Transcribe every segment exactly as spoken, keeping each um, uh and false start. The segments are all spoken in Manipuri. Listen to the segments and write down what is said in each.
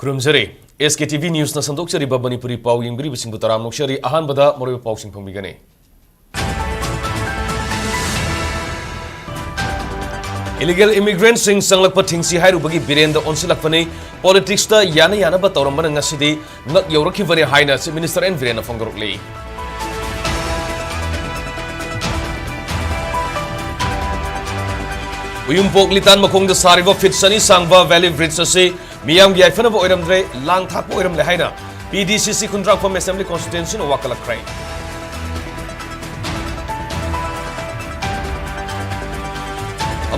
ꯈꯨꯔꯨꯝꯖꯔꯤ꯫ ꯑꯦꯁ ꯀꯦ ꯇꯤ ꯚꯤ ꯅ꯭ꯌꯨꯁꯅ ꯁꯟꯗꯣꯛꯆꯔꯤꯕ ꯃꯅꯤꯄꯨꯔꯤ ꯄꯥꯎ ꯌꯦꯡꯕꯤꯔꯤꯕꯁꯤꯡꯕꯨ ꯇꯔꯥꯝꯅ ꯑꯣꯛꯆꯔꯤ꯫ ꯑꯍꯥꯟꯕꯗ ꯃꯔꯨꯑꯣꯏꯕ ꯄꯥꯎꯁꯤꯡ ꯐꯪꯕꯤꯒꯅꯤ꯫ ꯏꯂꯤꯒꯦꯜ ꯏꯃꯤꯒ꯭ꯔꯦꯟꯠꯁꯤꯡ ꯆꯪꯂꯛꯄ ꯊꯤꯡꯁꯤ ꯍꯥꯏꯔꯨꯕꯒꯤ ꯕꯤꯔꯦꯟꯗ ꯑꯣꯟꯁꯤꯜꯂꯛꯄꯅꯤ꯫ ꯄꯣꯂꯤꯇꯤꯛꯁꯇ ꯌꯥꯅ ꯌꯥꯅꯕ ꯇꯧꯔꯝꯕꯅ ꯉꯁꯤꯗꯤ ꯉꯛ ꯌꯧꯔꯛꯈꯤꯕꯅꯤ ꯍꯥꯏꯅ ꯆꯤꯐ ꯃꯤꯅꯤꯁꯇꯔ ꯑꯦꯟ ꯕꯤꯔꯦꯟꯅ ꯐꯣꯡꯗꯣꯔꯛꯂꯤ꯫ ꯎꯌꯨꯝꯄꯣꯛ ꯂꯤꯇꯥꯟ ꯃꯈꯣꯡꯗ ꯁꯥꯔꯤꯕ ꯐꯤꯠ ꯆꯅꯤ ꯁꯥꯡꯕ ꯚꯦꯂꯤ ꯕ꯭ꯔꯤꯖ ꯑꯁꯤ ꯃꯤꯌꯥꯝꯒꯤ ꯌꯥꯏꯐꯅꯕ ꯑꯣꯏꯔꯝꯗ꯭ꯔꯦ, ꯂꯥꯡ ꯊꯥꯛꯄ ꯑꯣꯏꯔꯝꯂꯦ ꯍꯥꯏꯅ ꯄꯤ ꯗꯤ ꯁꯤ ꯁꯤ ꯈꯨꯟꯗ꯭ꯔꯥꯛꯄꯝ ꯑꯦꯁꯦꯝꯕ꯭ꯂꯤ ꯀꯣꯟꯁꯇꯤꯇ꯭ꯋꯦꯟꯁꯤꯅ ꯋꯥꯀꯠꯂꯛꯈ꯭ꯔꯦ꯫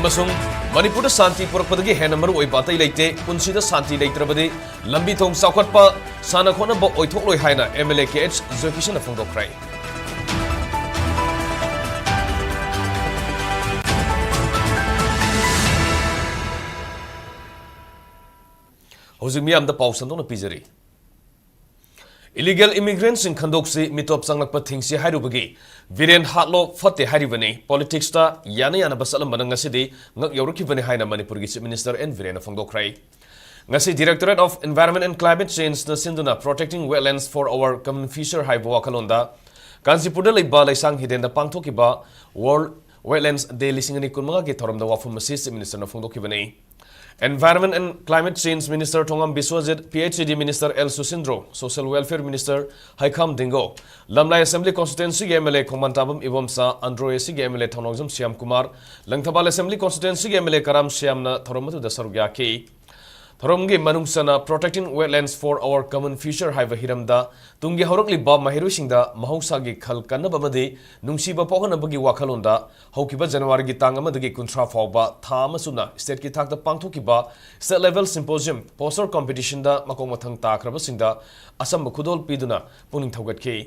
ꯑꯃꯁꯨꯡ ꯃꯅꯤꯄꯨꯔꯗ ꯁꯥꯟꯇꯤ ꯄꯨꯔꯛꯄꯗꯒꯤ ꯍꯦꯟꯅ ꯃꯔꯨ ꯑꯣꯏꯕ ꯑꯇꯩ ꯂꯩꯇꯦ, ꯄꯨꯟꯁꯤꯗ ꯁꯥꯟꯇꯤ ꯂꯩꯇ꯭ꯔꯕꯗꯤ ꯂꯝꯕꯤ ꯊꯣꯡ ꯆꯥꯎꯈꯠꯄ, ꯁꯥꯟꯅ ꯈꯣꯠꯅꯕ ꯑꯣꯏꯊꯣꯛꯂꯣꯏ ꯍꯥꯏꯅ M L A K H ꯖꯣꯏꯀꯤꯁꯟꯅ ꯐꯣꯡꯗꯣꯛꯈ꯭ꯔꯦ꯫ ꯍꯧꯖꯤꯛ ꯃꯤꯌꯥꯝꯗ ꯄꯥꯎ ꯁꯟꯗꯣꯛꯅ ꯄꯤꯖꯔꯤ꯫ ꯏꯂꯤꯒꯦꯜ ꯏꯃꯤꯒ꯭ꯔꯦꯟꯠꯁꯤꯡ ꯈꯟꯗꯣꯛꯁꯤ, ꯃꯤꯇꯣꯞ ꯆꯪꯂꯛꯄ ꯊꯤꯡꯁꯤ ꯍꯥꯏꯔꯨꯕꯒꯤ ꯕꯤꯔꯦꯟ ꯍꯥꯠꯂꯣ ꯐꯠꯇꯦ ꯍꯥꯏꯔꯤꯕꯅꯤ꯫ ꯄꯣꯂꯤꯇꯤꯛꯁꯇ ꯌꯥꯅ ꯌꯥꯅꯕ ꯆꯠꯂꯝꯕꯅ ꯉꯁꯤꯗꯤ ꯉꯛ ꯌꯧꯔꯛꯈꯤꯕꯅꯤ ꯍꯥꯏꯅ ꯃꯅꯤꯄꯨꯔꯒꯤ ꯆꯤꯐ ꯃꯤꯅꯤꯁꯇꯔ ꯑꯦꯟ ꯕꯤꯔꯦꯟꯅ ꯐꯣꯡꯗꯣꯛꯈ꯭ꯔꯦ꯫ ꯉꯁꯤ Directorate of Environment and Climate Changeꯅ ꯁꯤꯟꯗꯨꯅ Protecting Wetlands for Our Common Future ꯍꯥꯏꯕ ꯋꯥꯈꯜꯂꯣꯟꯗ ꯀꯥꯟꯆꯤꯄꯨꯔꯗ ꯂꯩꯕ ꯂꯩꯁꯥꯡ ꯍꯤꯗꯦꯟꯗ ꯄꯥꯡꯊꯣꯛꯈꯤꯕ World Wetlands Day ꯂꯤꯁꯤꯡ ꯑꯅꯤ ꯀꯨꯟꯃꯉꯥꯒꯤ ꯊꯧꯔꯝꯗ ꯋꯥꯐꯝ ꯑꯁꯤ ꯆꯤꯐ ꯃꯤꯅꯤꯁꯇꯔꯅ ꯐꯣꯡꯗꯣꯛꯈꯤꯕꯅꯤ꯫ Environment and Climate Change Minister Thongam Biswajit, P H E D minister L Susindro, social welfare minister Heikham Dingo, Lamlai assembly ꯀꯣꯟꯁꯇꯤꯇ꯭ꯋꯦꯟꯁꯤꯒꯤ M L A Khongmantabam Ibomcha, Andro A ꯁꯤꯒꯤ M L A Thounaojam Shyam Kumar, Langthabal assembly ꯀꯣꯟꯁꯇꯤꯇ꯭ꯋꯦꯟꯁꯤꯒꯤ ꯑꯦꯝ ꯑꯦꯜ ꯑꯦ ꯀꯔꯥꯝ ꯁ꯭ꯌꯥꯝꯅ ꯊꯧꯔꯝ ꯑꯗꯨꯗ ꯁꯔꯨꯛ ꯌꯥꯈꯤ꯫ ꯊꯧꯔꯝꯒꯤ ꯃꯅꯨꯡ ꯆꯟꯅ Protecting Wetlands for Our Common Future ꯍꯥꯏꯕ ꯍꯤꯔꯝꯗ ꯇꯨꯡꯒꯤ ꯍꯧꯔꯛꯂꯤꯕ ꯃꯍꯩꯔꯣꯏꯁꯤꯡꯗ ꯃꯍꯧꯁꯥꯒꯤ ꯈꯜ ꯀꯟꯅꯕ ꯑꯃꯗꯤ ꯅꯨꯡꯁꯤꯕ ꯄꯣꯛꯍꯟꯅꯕꯒꯤ ꯋꯥꯈꯜꯂꯣꯟꯗ ꯍꯧꯈꯤꯕ ꯖꯅꯋꯥꯔꯤꯒꯤ ꯇꯥꯡ ꯑꯃꯗꯒꯤ ꯀꯨꯟꯊ꯭ꯔꯥ ꯐꯥꯎꯕ ꯊꯥ ꯑꯃ ꯆꯨꯞꯅ ꯁ꯭ꯇꯦꯠꯀꯤ ꯊꯥꯛꯇ ꯄꯥꯡꯊꯣꯛꯈꯤꯕ ꯁ꯭ꯇꯦꯠ ꯂꯦꯚꯦꯜ ꯁꯤꯝꯄꯣꯖꯤꯌꯝ, ꯄꯣꯁꯇꯔ ꯀꯣꯝꯄꯤꯇꯤꯁꯟꯗ ꯃꯀꯣꯛ ꯃꯊꯪ ꯇꯥꯈ꯭ꯔꯕꯁꯤꯡꯗ ꯑꯆꯝꯕ ꯈꯨꯗꯣꯜ ꯄꯤꯗꯨꯅ ꯄꯨꯛꯅꯤꯡ ꯊꯧꯒꯠꯈꯤ꯫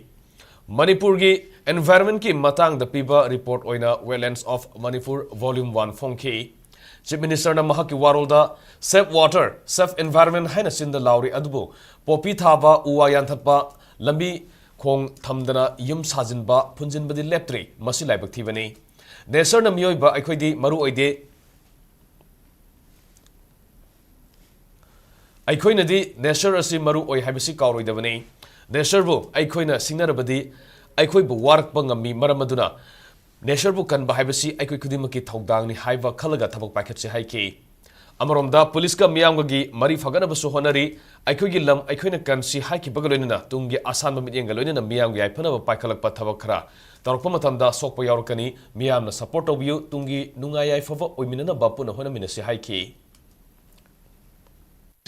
ꯃꯅꯤꯄꯨꯔꯒꯤ ꯏꯟꯚꯥꯏꯔꯟꯃꯦꯟꯠꯀꯤ ꯃꯇꯥꯡꯗ ꯄꯤꯕ ꯔꯤꯄꯣꯔꯠ ꯑꯣꯏꯅ Wetlands of Manipur Volume one ꯐꯣꯡꯈꯤ꯫ ꯆꯤꯐ ꯃꯤꯅꯤꯁꯇꯔꯅ ꯃꯍꯥꯛꯀꯤ ꯋꯥꯔꯣꯜꯗ Save Water, Save Environment ꯍꯥꯏꯅ ꯆꯤꯟꯗ ꯂꯥꯎꯔꯤ, ꯑꯗꯨꯕꯨ ꯄꯣꯄꯤ ꯊꯥꯕ, ꯎ ꯋꯥ ꯌꯥꯟꯊꯠꯄ, ꯂꯝꯕꯤ ꯈꯣꯡ ꯊꯝꯗꯅ ꯌꯨꯝ ꯁꯥꯖꯤꯟꯕ, ꯐꯨꯟꯖꯤꯟꯕꯗꯤ ꯂꯦꯞꯇ꯭ꯔꯤ꯫ ꯃꯁꯤ ꯂꯥꯏꯕꯛ ꯊꯤꯕꯅꯤ꯫ ꯅꯦꯆꯔꯅ ꯃꯤꯑꯣꯏꯕ ꯑꯩꯈꯣꯏꯗꯤ ꯃꯔꯨ ꯑꯣꯏꯗꯦ꯫ ꯑꯩꯈꯣꯏꯅꯗꯤ ꯅꯦꯆꯔ ꯑꯁꯤ ꯃꯔꯨ ꯑꯣꯏ ꯍꯥꯏꯕꯁꯤ ꯀꯥꯎꯔꯣꯏꯗꯕꯅꯤ꯫ ꯅꯦꯆꯔꯕꯨ ꯑꯩꯈꯣꯏꯅ ꯁꯤꯡꯅꯔꯕꯗꯤ ꯑꯩꯈꯣꯏꯕꯨ ꯋꯥꯔꯛꯄ ꯉꯝꯃꯤ꯫ ꯃꯔꯝ ꯑꯗꯨꯅ ꯅꯦꯆꯔꯕꯨ ꯀꯟꯕ ꯍꯥꯏꯕꯁꯤ ꯑꯩꯈꯣꯏ ꯈꯨꯗꯤꯡꯃꯛꯀꯤ ꯊꯧꯗꯥꯡꯅꯤ ꯍꯥꯏꯕ ꯈꯜꯂꯒ ꯊꯕꯛ ꯄꯥꯏꯈꯠꯁꯤ ꯍꯥꯏꯈꯤ꯫ ꯑꯃꯔꯣꯝꯗ ꯄꯨꯂꯤꯁꯀ ꯃꯤꯌꯥꯝꯒꯒꯤ ꯃꯔꯤ ꯐꯒꯠꯅꯕꯁꯨ ꯍꯣꯠꯅꯔꯤ꯫ ꯑꯩꯈꯣꯏꯒꯤ ꯂꯝ ꯑꯩꯈꯣꯏꯅ ꯀꯟꯁꯤ ꯍꯥꯏꯈꯤꯕꯒ ꯂꯣꯏꯅꯅ ꯇꯨꯡꯒꯤ ꯑꯁꯥꯟꯕ ꯃꯤꯠꯌꯦꯡꯒ ꯂꯣꯏꯅꯅ ꯃꯤꯌꯥꯝꯒꯤ ꯌꯥꯏꯐꯅꯕ ꯄꯥꯏꯈꯠꯂꯛꯄ ꯊꯕꯛ ꯈꯔ ꯇꯧꯔꯛꯄ ꯃꯇꯝꯗ ꯁꯣꯛꯄ ꯌꯥꯎꯔꯛꯀꯅꯤ꯫ ꯃꯤꯌꯥꯝꯅ ꯁꯄꯣꯔꯠ ꯇꯧꯕꯤꯌꯨ꯫ ꯇꯨꯡꯒꯤ ꯅꯨꯡꯉꯥꯏ ꯌꯥꯏꯐꯕ ꯑꯣꯏꯃꯤꯟꯅꯅꯕ ꯄꯨꯟꯅ ꯍꯣꯠꯅꯃꯤꯟꯅꯁꯤ ꯍꯥꯏꯈꯤ꯫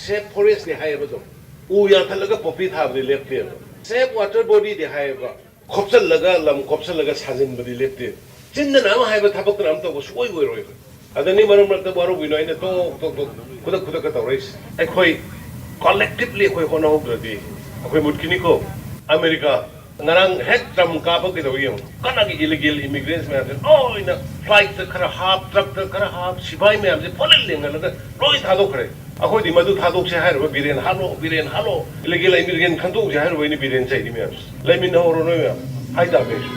ꯁꯦꯐ ꯐꯣꯔꯦꯁꯅꯤ ꯍꯥꯏꯌꯦꯕ ꯑꯗꯨꯝ꯫ ꯎ ꯌꯥꯟꯊꯠꯂꯒ ꯄꯣꯄꯤ ꯊꯥꯕꯗꯤ ꯂꯦꯞꯇꯦꯕ꯫ ꯁꯦꯐ ꯋꯥꯇꯔ ꯕꯣꯗꯤꯗꯤ ꯍꯥꯏꯌꯦꯕ꯫ ꯈꯣꯞꯆꯜꯂꯒ, ꯂꯝ ꯈꯣꯞꯆꯜꯂꯒ ꯁꯥꯖꯤꯟꯕꯗꯤ ꯂꯦꯞꯇꯦ꯫ ꯆꯤꯟꯗꯅ ꯑꯃ ꯍꯥꯏꯕ, ꯊꯕꯛꯇꯅ ꯑꯃ ꯇꯧꯕ ꯁꯨꯡꯑꯣꯏ ꯑꯣꯏꯔꯣꯏꯕ꯫ ꯑꯗꯅꯤ ꯃꯔꯛ ꯃꯔꯛꯇ ꯋꯥꯔꯧꯕꯤꯅꯣ ꯑꯩꯅ ꯇꯣꯛ ꯇꯣꯛ ꯇꯣꯛ ꯈꯨꯗꯛ ꯈꯨꯗꯛꯀ ꯇꯧꯔꯛꯏꯁꯦ꯫ ꯑꯩꯈꯣꯏ ꯀꯣꯂꯦꯛꯇꯤꯚꯂꯤ ꯑꯩꯈꯣꯏ ꯍꯣꯠꯅꯍꯧꯗ꯭ꯔꯗꯤ ꯑꯩꯈꯣꯏ ꯃꯨꯠꯈꯤꯅꯤꯀꯣ꯫ ꯑꯃꯦꯔꯤꯀꯥ ꯉꯔꯥꯡ ꯍꯦꯛ ꯇ꯭ꯔꯝ ꯀꯥꯞꯄ ꯀꯩꯗꯧꯋꯤ ꯌꯦꯡꯉꯨ꯫ ꯀꯅꯥꯒꯤ ꯏꯂꯤꯒꯦꯜ ꯏꯃꯤꯒ꯭ꯔꯦꯟꯁ ꯃꯌꯥꯝꯁꯦ ꯂꯣꯏꯅ ꯐ꯭ꯂꯥꯏꯠꯇ ꯈꯔ ꯍꯥꯞ, ꯇ꯭ꯔꯛꯇ ꯈꯔ ꯍꯥꯞ, ꯁꯤꯐꯥꯏ ꯃꯌꯥꯝꯁꯦ ꯐꯣꯔꯦꯟ ꯂꯦꯡꯍꯜꯂꯒ ꯂꯣꯏ ꯊꯥꯗꯣꯛꯈ꯭ꯔꯦ꯫ ꯑꯩꯈꯣꯏꯗꯤ ꯃꯗꯨ ꯊꯥꯗꯣꯛꯁꯦ ꯍꯥꯏꯔꯨꯕ ꯕꯤꯔꯦꯟ ꯍꯥꯠꯂꯣ, ꯕꯤꯔꯦꯟ ꯍꯥꯠꯂꯣ, ꯏꯂꯤꯒꯦꯜ ꯏꯃꯤꯒ꯭ꯔꯦꯟ ꯈꯟꯗꯣꯛꯁꯦ ꯍꯥꯏꯔꯨꯕ ꯑꯩꯅ ꯕꯤꯔꯦꯟ ꯆꯩꯔꯤ ꯃꯌꯥꯝꯁꯦ꯫ ꯂꯩꯃꯤꯟꯅꯍꯧꯔꯣ ꯅꯣꯏ ꯃꯌꯥꯝ ꯍꯥꯏ ꯇꯥꯕꯅꯤ ꯑꯩꯁꯨ꯫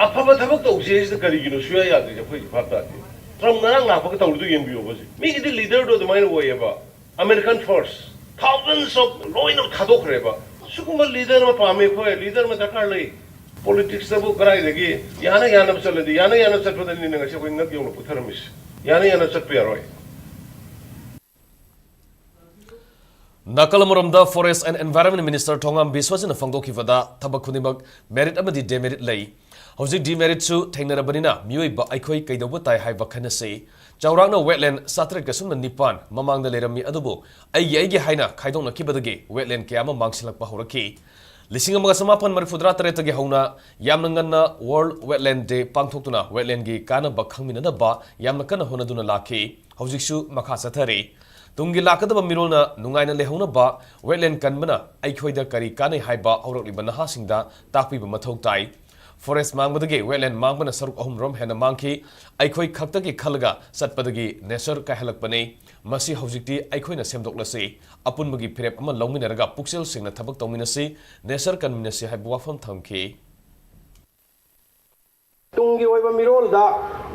ꯑꯐꯕ ꯊꯕꯛ ꯇꯧꯁꯦ ꯍꯥꯏꯁꯤꯗ ꯀꯔꯤꯒꯤꯅꯣ ꯁꯨꯡꯌꯥ ꯌꯥꯗ꯭ꯔꯤꯁꯦ ꯑꯩꯈꯣꯏ ꯚꯥꯞ ꯇꯥꯗꯦ꯫ ꯇ꯭ꯔꯝ ꯉꯔꯥꯡ ꯂꯥꯛꯄꯒ ꯇꯧꯔꯤꯗꯣ ꯌꯦꯡꯕꯤꯌꯣꯕ ꯍꯧꯖꯤꯛ꯫ ꯃꯤꯒꯤꯗꯤ ꯂꯤꯗꯔꯗꯣ ꯑꯗꯨꯃꯥꯏꯅ ꯑꯣꯏꯌꯦꯕ꯫ ꯑꯃꯦꯔꯤꯀꯟ ꯐꯥꯔꯁ, ꯊꯥꯎꯖꯟꯁ ꯑꯣꯐ ꯂꯣꯏꯅ ꯊꯥꯗꯣꯛꯈ꯭ꯔꯦꯕ꯫ ꯁꯤꯒꯨꯝꯕ ꯂꯤꯗꯔ ꯑꯃ ꯄꯥꯝꯃꯦ ꯑꯩꯈꯣꯏ, ꯂꯤꯗꯔ ꯑꯃ ꯗꯔꯀꯥꯔ ꯂꯩ꯫ ꯄꯣꯂꯤꯇꯤꯛꯁꯇꯕꯨ ꯀꯗꯥꯏꯗꯒꯤ ꯌꯥꯅ ꯌꯥꯅꯕ ꯆꯠꯂꯗꯤ, ꯌꯥꯅ ꯌꯥꯅꯕ ꯆꯠꯄꯗꯅꯤꯅ ꯉꯁꯤ ꯑꯩꯈꯣꯏ ꯉꯛ ꯌꯧꯅ ꯄꯨꯊꯔꯝꯃꯤꯁꯦ꯫ ꯌꯥꯅ ꯌꯥꯅꯕ ꯆꯠꯄ ꯌꯥꯔꯣꯏ꯫ ꯅꯥꯀꯜ ꯑꯃꯔꯣꯝꯗ Forest and Environment Minister ꯊꯣꯉꯥꯝ ꯕꯤꯁ꯭ꯋꯖꯤꯠꯅ ꯐꯣꯡꯗꯣꯛꯈꯤꯕꯗ ꯊꯕꯛ ꯈꯨꯗꯤꯡꯃꯛ ꯃꯦꯔꯤꯠ ꯑꯃꯗꯤ ꯗꯦꯃꯦꯔꯤꯠ ꯂꯩ꯫ ꯍꯧꯖꯤꯛ ꯗꯤꯃꯦꯔꯤꯠꯁꯨ ꯊꯦꯡꯅꯔꯕꯅꯤꯅ ꯃꯤꯑꯣꯏꯕ ꯑꯩꯈꯣꯏ ꯀꯩꯗꯧꯕ ꯇꯥꯏ ꯍꯥꯏꯕ ꯈꯟꯅꯁꯤ꯫ ꯆꯥꯎꯔꯥꯛꯅ ꯋꯦꯠꯂꯦꯟ ꯆꯥꯇ꯭ꯔꯦꯠꯀ ꯁꯨꯞꯅ ꯅꯤꯄꯥꯟ ꯃꯃꯥꯡꯗ ꯂꯩꯔꯝꯃꯤ, ꯑꯗꯨꯕꯨ ꯑꯩꯒꯤ ꯑꯩꯒꯤ ꯍꯥꯏꯅ ꯈꯥꯏꯗꯣꯛꯅꯈꯤꯕꯗꯒꯤ ꯋꯦꯠꯂꯦꯟ ꯀꯌꯥ ꯑꯃ ꯃꯥꯡꯁꯤꯜꯂꯛꯄ ꯍꯧꯔꯛꯈꯤ꯫ ꯂꯤꯁꯤꯡ ꯑꯃꯒ ꯆꯃꯥꯄꯟ ꯃꯔꯤꯐꯨꯇꯔꯥ ꯇꯔꯦꯠꯇꯒꯤ ꯍꯧꯅ ꯌꯥꯝꯅ ꯉꯟꯅ World Wetland Day ꯄꯥꯡꯊꯣꯛꯇꯨꯅ ꯋꯦꯠꯂꯦꯟꯒꯤ ꯀꯥꯟꯅꯕ ꯈꯪꯃꯤꯟꯅꯅꯕ ꯌꯥꯝꯅ ꯀꯟꯅ ꯍꯣꯠꯅꯗꯨꯅ ꯂꯥꯛꯈꯤ꯫ ꯍꯧꯖꯤꯛꯁꯨ ꯃꯈꯥ ꯆꯠꯊꯔꯤ꯫ ꯇꯨꯡꯒꯤ ꯂꯥꯛꯀꯗꯕ ꯃꯤꯔꯣꯜꯅ ꯅꯨꯡꯉꯥꯏꯅ ꯂꯩꯍꯧꯅꯕ ꯋꯦꯠꯂꯦꯟ ꯀꯟꯕꯅ ꯑꯩꯈꯣꯏꯗ ꯀꯔꯤ ꯀꯥꯟꯅꯩ ꯍꯥꯏꯕ ꯍꯧꯔꯛꯂꯤꯕ ꯅꯍꯥꯁꯤꯡꯗ ꯇꯥꯛꯄꯤꯕ ꯃꯊꯧ ꯇꯥꯏ꯫ ꯐꯣꯔꯦꯁ ꯃꯥꯡꯕꯗꯒꯤ ꯋꯦꯠꯂꯦꯟ ꯃꯥꯡꯕꯅ ꯁꯔꯨꯛ ꯑꯍꯨꯝꯔꯣꯝ ꯍꯦꯟꯅ ꯃꯥꯡꯈꯤ꯫ ꯑꯩꯈꯣꯏ ꯈꯛꯇꯒꯤ ꯈꯜꯂꯒ ꯆꯠꯄꯗꯒꯤ ꯅꯦꯆꯔ ꯀꯥꯏꯍꯜꯂꯛꯄꯅꯤ꯫ ꯃꯁꯤ ꯍꯧꯖꯤꯛꯇꯤ ꯑꯩꯈꯣꯏꯅ ꯁꯦꯝꯗꯣꯛꯂꯁꯤ꯫ ꯑꯄꯨꯟꯕꯒꯤ ꯐꯤꯔꯦꯞ ꯑꯃ ꯂꯧꯃꯤꯟꯅꯔꯒ ꯄꯨꯛꯆꯦꯜ ꯁꯦꯡꯅ ꯊꯕꯛ ꯇꯧꯃꯤꯟꯅꯁꯤ, ꯅꯦꯆꯔ ꯀꯟꯃꯤꯟꯅꯁꯤ ꯍꯥꯏꯕ ꯋꯥꯐꯝ ꯊꯝꯈꯤ꯫ ꯇꯨꯡꯒꯤ ꯑꯣꯏꯕ ꯃꯤꯔꯣꯜꯗ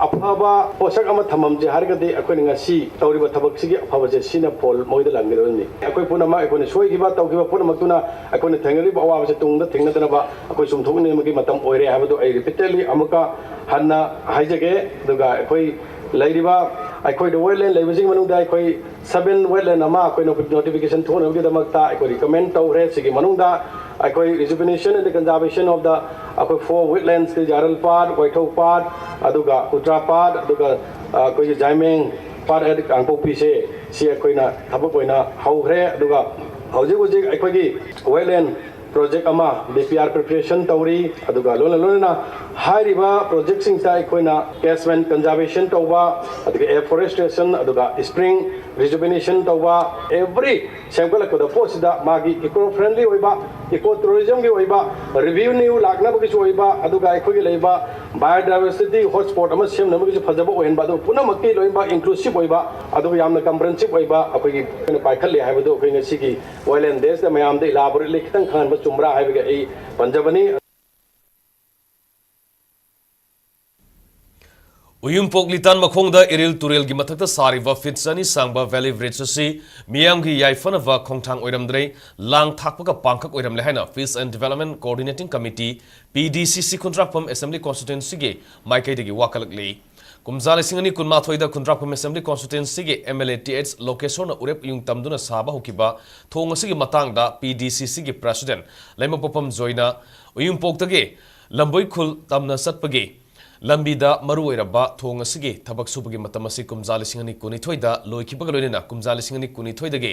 ꯑꯐꯕ ꯄꯣꯠꯁꯛ ꯑꯃ ꯊꯝꯃꯝꯁꯦ ꯍꯥꯏꯔꯒꯗꯤ ꯑꯩꯈꯣꯏꯅ ꯉꯁꯤ ꯇꯧꯔꯤꯕ ꯊꯕꯛꯁꯤꯒꯤ ꯑꯐꯕꯁꯦ ꯁꯤꯅ ꯐꯣꯜ ꯃꯣꯏꯗ ꯂꯪꯒꯗꯕꯅꯤ꯫ ꯑꯩꯈꯣꯏ ꯄꯨꯝꯅꯃꯛ ꯑꯩꯈꯣꯏꯅ ꯁꯣꯏꯈꯤꯕ ꯇꯧꯈꯤꯕ ꯄꯨꯝꯅꯃꯛꯇꯨꯅ ꯑꯩꯈꯣꯏꯅ ꯊꯦꯡꯅꯔꯤꯕ ꯑꯋꯥꯕꯁꯦ ꯇꯨꯡꯗ ꯊꯦꯡꯅꯗꯅꯕ ꯑꯩꯈꯣꯏ ꯆꯨꯝꯊꯣꯛꯅꯕꯒꯤ ꯃꯇꯝ ꯑꯣꯏꯔꯦ ꯍꯥꯏꯕꯗꯨ ꯑꯩ ꯔꯤꯄꯤꯇꯦꯗꯂꯤ ꯑꯃꯨꯛꯀ ꯍꯟꯅ ꯍꯥꯏꯖꯒꯦ꯫ ꯑꯗꯨꯒ ꯑꯩꯈꯣꯏ ꯂꯩꯔꯤꯕ ꯑꯩꯈꯣꯏꯗ ꯋꯦꯠꯂꯦꯟ ꯂꯩꯕꯁꯤꯒꯤ ꯃꯅꯨꯡꯗ ꯑꯩꯈꯣꯏ ꯁꯕꯦꯟ ꯋꯦꯠꯂꯦꯟ ꯑꯃ ꯑꯩꯈꯣꯏꯅ ꯅꯣꯇꯤꯐꯤꯀꯦꯁꯟ ꯊꯣꯛꯅꯕꯒꯤꯗꯃꯛꯇ ꯑꯩꯈꯣꯏ ꯔꯤꯀꯃꯦꯟ ꯇꯧꯈ꯭ꯔꯦ꯫ ꯁꯤꯒꯤ ꯃꯅꯨꯡꯗ ꯑꯩꯈꯣꯏ rejuvenation and conservation of the ꯑꯩꯈꯣꯏ ꯐꯣꯔ ꯋꯦꯠꯂꯦꯟꯁ, ꯖꯥꯔꯜ ꯄꯥꯠ, ꯋꯥꯏꯊꯧ ꯄꯥꯠ, ꯑꯗꯨꯒ ꯎꯇ꯭ꯔꯥ ꯄꯥꯠ, ꯑꯗꯨꯒ ꯑꯩꯈꯣꯏꯒꯤ ꯖꯥꯏꯃꯦꯡ ꯄꯥꯠ ꯍꯥꯏꯗꯤ ꯀꯥꯡꯄꯣꯛꯄꯤꯁꯦ, ꯁꯤ ꯑꯩꯈꯣꯏꯅ ꯊꯕꯛ ꯑꯣꯏꯅ ꯍꯧꯈ꯭ꯔꯦ꯫ ꯑꯗꯨꯒ ꯍꯧꯖꯤꯛ ꯍꯧꯖꯤꯛ ꯑꯩꯈꯣꯏꯒꯤ ꯋꯦꯠꯂꯦꯟ ꯄ꯭ꯔꯣꯖꯦꯛ ꯑꯃ ꯗꯤ ꯄꯤ ꯑꯥꯔ ꯄ꯭ꯔꯤꯄꯦꯔꯦꯁꯟ ꯇꯧꯔꯤ꯫ ꯑꯗꯨꯒ ꯂꯣꯏꯅ ꯂꯣꯏꯅꯅ ꯍꯥꯏꯔꯤꯕ ꯄ꯭ꯔꯣꯖꯦꯛꯁꯤꯡꯁꯤꯗ ꯑꯩꯈꯣꯏꯅ ꯀꯦꯆꯃꯦꯟ ꯀꯟꯖꯥꯔꯕꯦꯁꯟ ꯇꯧꯕ, ꯑꯗꯨꯒ ꯑꯦꯐꯣꯔꯦꯁꯇ꯭ꯔꯦꯁꯟ, ꯑꯗꯨꯒ ꯏꯁꯄ꯭ꯔꯤꯡ ꯔꯤꯖꯨꯕꯤꯅꯦꯁꯟ ꯇꯧꯕ, ꯑꯦꯕ꯭ꯔꯤ ꯁꯦꯝꯒꯠꯂꯛꯄꯗ ꯄꯣꯠꯁꯤꯗ ꯃꯥꯒꯤ ꯏꯀꯣ ꯐ꯭ꯔꯦꯟꯂꯤ ꯑꯣꯏꯕ, ꯏꯀꯣ ꯇꯨꯔꯤꯖꯝꯒꯤ ꯑꯣꯏꯕ, ꯔꯤꯚꯤꯅ꯭ꯌꯨ ꯂꯥꯛꯅꯕꯒꯤꯁꯨ ꯑꯣꯏꯕ, ꯑꯗꯨꯒ ꯑꯩꯈꯣꯏꯒꯤ ꯂꯩꯕ ꯕꯥꯏꯑꯣꯗꯥꯏꯕꯔꯁꯤꯇꯤ ꯍꯣꯠꯁ꯭ꯄꯣꯠ ꯑꯃ ꯁꯦꯝꯅꯕꯒꯤꯁꯨ ꯐꯖꯕ ꯑꯣꯏꯍꯟꯕ, ꯑꯗꯨꯒ ꯄꯨꯝꯅꯃꯛꯀꯤ ꯂꯣꯏꯅꯃꯛ ꯏꯟꯀ꯭ꯂꯨꯁꯤꯞ ꯑꯣꯏꯕ, ꯑꯗꯨꯒ ꯌꯥꯝꯅ ꯀꯝꯄ꯭ꯔꯦꯟꯁꯤꯞ ꯑꯣꯏꯕ ꯑꯩꯈꯣꯏꯒꯤ ꯑꯩꯈꯣꯏꯅ ꯄꯥꯏꯈꯠꯂꯤ ꯍꯥꯏꯕꯗꯨ ꯑꯩꯈꯣꯏ ꯉꯁꯤꯒꯤ ꯋꯦꯠꯂꯦꯟ ꯗꯦꯁꯤꯗ ꯃꯌꯥꯝꯗ ꯏꯂꯥꯕꯣꯔꯦꯠꯂꯤ ꯈꯤꯇꯪ ꯈꯪꯍꯟꯕ ꯆꯨꯝꯕ꯭ꯔꯥ ꯍꯥꯏꯕꯒꯤ ꯑꯩ ꯄꯟꯖꯕꯅꯤ꯫ ꯎꯌꯨꯝꯄꯣꯛ ꯂꯤꯇꯥꯟ ꯃꯈꯣꯡꯗ ꯏꯔꯤꯜ ꯇꯨꯔꯦꯜꯒꯤ ꯃꯊꯛꯇ ꯁꯥꯔꯤꯕ ꯐꯤꯠ ꯆꯅꯤ ꯁꯥꯡꯕ ꯚꯦꯂꯤ ꯕ꯭ꯔꯤꯖ ꯑꯁꯤ ꯃꯤꯌꯥꯝꯒꯤ ꯌꯥꯏꯐꯅꯕ ꯈꯣꯡꯊꯥꯡ ꯑꯣꯏꯔꯝꯗ꯭ꯔꯦ, ꯂꯥꯡ ꯊꯥꯛꯄꯒ ꯄꯥꯡꯈꯛ ꯑꯣꯏꯔꯝꯂꯦ ꯍꯥꯏꯅ Peace and Development Coordinating Committee, P D C C, Khundrakpam assembly ꯀꯣꯟꯁꯇꯤꯇ꯭ꯋꯦꯟꯁꯤꯒꯤ ꯃꯥꯏꯀꯩꯗꯒꯤ ꯋꯥꯀꯠꯂꯛꯂꯤ꯫ ꯀꯨꯝꯖꯥ ꯂꯤꯁꯤꯡ ꯑꯅꯤ ꯀꯨꯟꯃꯥꯊꯣꯏꯗ ꯈꯨꯟꯗ꯭ꯔꯥꯛꯄꯝ ꯑꯦꯁꯦꯝꯕ꯭ꯂꯤ ꯀꯣꯟꯁꯇꯤꯇ꯭ꯋꯦꯟꯁꯤꯒꯤ M L A T H ꯂꯣꯀꯦꯁꯣꯔꯅ ꯎꯔꯦꯞ ꯎꯌꯨꯡ ꯇꯝꯗꯨꯅ ꯁꯥꯕ ꯍꯧꯈꯤꯕ ꯊꯣꯡ ꯑꯁꯤꯒꯤ ꯃꯇꯥꯡꯗ P D C C ꯒꯤ ꯄ꯭ꯔꯦꯁꯤꯗꯦꯟꯠ ꯂꯩꯃꯄꯣꯛꯄꯝ ꯖꯣꯏꯅ ꯎꯌꯨꯝꯄꯣꯛꯇꯒꯤ ꯂꯝꯕꯣꯏ ꯈꯨꯜ ꯇꯝꯅ ꯆꯠꯄꯒꯤ ꯂꯝꯕꯤꯗ ꯃꯔꯨ ꯑꯣꯏꯔꯕ ꯊꯣꯡ ꯑꯁꯤꯒꯤ ꯊꯕꯛ ꯁꯨꯕꯒꯤ ꯃꯇꯝ ꯑꯁꯤ ꯀꯨꯝꯖꯥ ꯂꯤꯁꯤꯡ ꯑꯅꯤ ꯀꯨꯟꯅꯤꯊꯣꯏꯗ ꯂꯣꯏꯈꯤꯕꯒ ꯂꯣꯏꯅꯅ ꯀꯨꯝꯖꯥ ꯂꯤꯁꯤꯡ ꯑꯅꯤ ꯀꯨꯟꯅꯤꯊꯣꯏꯗꯒꯤ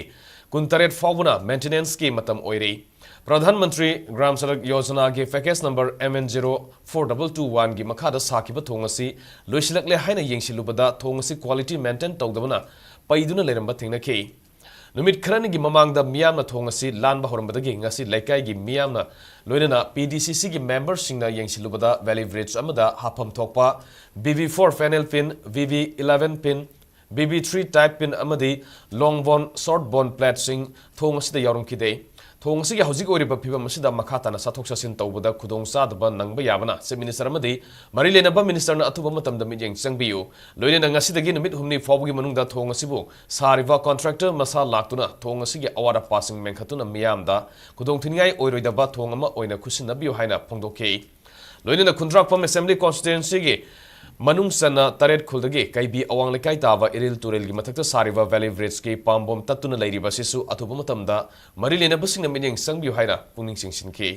ꯀꯨꯟꯇꯔꯦꯠ ꯐꯥꯎꯕꯅ ꯃꯦꯟꯇꯦꯅꯦꯟꯁꯀꯤ ꯃꯇꯝ ꯑꯣꯏꯔꯤ꯫ ꯄ꯭ꯔꯙꯥꯟ ꯃꯟꯇ꯭ꯔꯤ ꯒ꯭ꯔꯥꯝ ꯁꯗꯛ ꯌꯣꯖꯅꯥꯒꯤ package number M N zero four double two one ꯒꯤ ꯃꯈꯥꯗ ꯁꯥꯈꯤꯕ ꯊꯣꯡ ꯑꯁꯤ ꯂꯣꯏꯁꯤꯜꯂꯛꯂꯦ ꯍꯥꯏꯅ ꯌꯦꯡꯁꯤꯜꯂꯨꯕꯗ ꯊꯣꯡ ꯑꯁꯤ ꯀ꯭ꯋꯥꯂꯤꯇꯤ ꯃꯦꯟꯇꯦꯟ ꯇꯧꯗꯕꯅ ꯄꯩꯗꯨꯅ ꯂꯩꯔꯝꯕ ꯊꯦꯡꯅꯈꯤ꯫ ꯅꯨꯃꯤꯠ ꯈꯔꯅꯤꯒꯤ ꯃꯃꯥꯡꯗ ꯃꯤꯌꯥꯝꯅ ꯊꯣꯡ ꯑꯁꯤ ꯂꯥꯟꯕ ꯍꯧꯔꯝꯕꯗꯒꯤ ꯉꯁꯤ ꯂꯩꯀꯥꯏꯒꯤ ꯃꯤꯌꯥꯝꯅ ꯂꯣꯏꯅꯅ P D C C ꯒꯤ ꯃꯦꯝꯕꯔꯁꯤꯡꯅ ꯌꯦꯡꯁꯤꯜꯂꯨꯕꯗ ꯚꯦꯂꯤ ꯕ꯭ꯔꯤꯖ ꯑꯃꯗ ꯍꯥꯞꯐꯝ ꯊꯣꯛꯄ V V four fennel pin, V V eleven pin, V V three type pin ꯑꯃꯗꯤ ꯂꯣꯡ ꯕꯣꯟ, ꯁꯣꯔꯠ ꯕꯣꯟ ꯄ꯭ꯂꯦꯠꯁꯤꯡ ꯊꯣꯡ ꯑꯁꯤꯗ ꯌꯥꯎꯔꯝꯈꯤꯗꯦ꯫ ꯊꯣꯡ ꯑꯁꯤꯒꯤ ꯍꯧꯖꯤꯛ ꯑꯣꯏꯔꯤꯕ ꯐꯤꯕꯝ ꯑꯁꯤꯗ ꯃꯈꯥ ꯇꯥꯅ ꯆꯠꯊꯣꯛ ꯆꯠꯁꯤꯟ ꯇꯧꯕꯗ ꯈꯨꯗꯣꯡꯆꯥꯗꯕ ꯅꯪꯕ ꯌꯥꯕꯅ Chief Minister ꯑꯃꯗꯤ ꯃꯔꯤ ꯂꯩꯅꯕ Ministerꯅ ꯑꯊꯨꯕ ꯃꯇꯝꯗ ꯃꯤꯠꯌꯦꯡ ꯆꯪꯕꯤꯌꯨ꯫ ꯂꯣꯏꯅꯅ ꯉꯁꯤꯗꯒꯤ ꯅꯨꯃꯤꯠ ꯍꯨꯝꯅꯤ ꯐꯥꯎꯕꯒꯤ ꯃꯅꯨꯡꯗ ꯊꯣꯡ ꯑꯁꯤꯕꯨ ꯁꯥꯔꯤꯕ contractor ꯃꯁꯥ ꯂꯥꯛꯇꯨꯅ ꯊꯣꯡ ꯑꯁꯤꯒꯤ ꯑꯋꯥꯠ ꯑꯄꯥꯁꯤꯡ ꯃꯦꯟꯈꯠꯇꯨꯅ ꯃꯤꯌꯥꯝꯗ ꯈꯨꯗꯣꯡꯊꯤꯅꯤꯡꯉꯥꯏ ꯑꯣꯏꯔꯣꯏꯗꯕ ꯊꯣꯡ ꯑꯃ ꯑꯣꯏꯅ ꯈꯨꯠꯁꯤꯟꯅꯕꯤꯌꯨ ꯍꯥꯏꯅ ꯐꯣꯡꯗꯣꯛꯈꯤ꯫ ꯂꯣꯏꯅꯅ ꯈꯨꯟꯗ꯭ꯔꯥꯛꯄꯝ Assembly Constituencyꯒꯤ ꯃꯅꯨꯡ ꯆꯟꯅ ꯇꯔꯦꯠ ꯈꯨꯜꯗꯒꯤ ꯀꯩꯕꯤ ꯑꯋꯥꯡ ꯂꯩꯀꯥꯏ ꯇꯥꯕ ꯏꯔꯤꯜ ꯇꯨꯔꯦꯜꯒꯤ ꯃꯊꯛꯇ ꯁꯥꯔꯤꯕ Valley Bridgeꯀꯤ ꯄꯥꯝꯕꯣꯝ ꯇꯠꯇꯨꯅ ꯂꯩꯔꯤꯕ ꯑꯁꯤꯁꯨ ꯑꯊꯨꯕ ꯃꯇꯝꯗ ꯃꯔꯤ ꯂꯩꯅꯕꯁꯤꯡꯅ ꯃꯤꯠꯌꯦꯡ ꯆꯪꯕꯤꯌꯨ ꯍꯥꯏꯅ ꯄꯨꯛꯅꯤꯡ ꯆꯤꯡꯁꯤꯟꯈꯤ꯫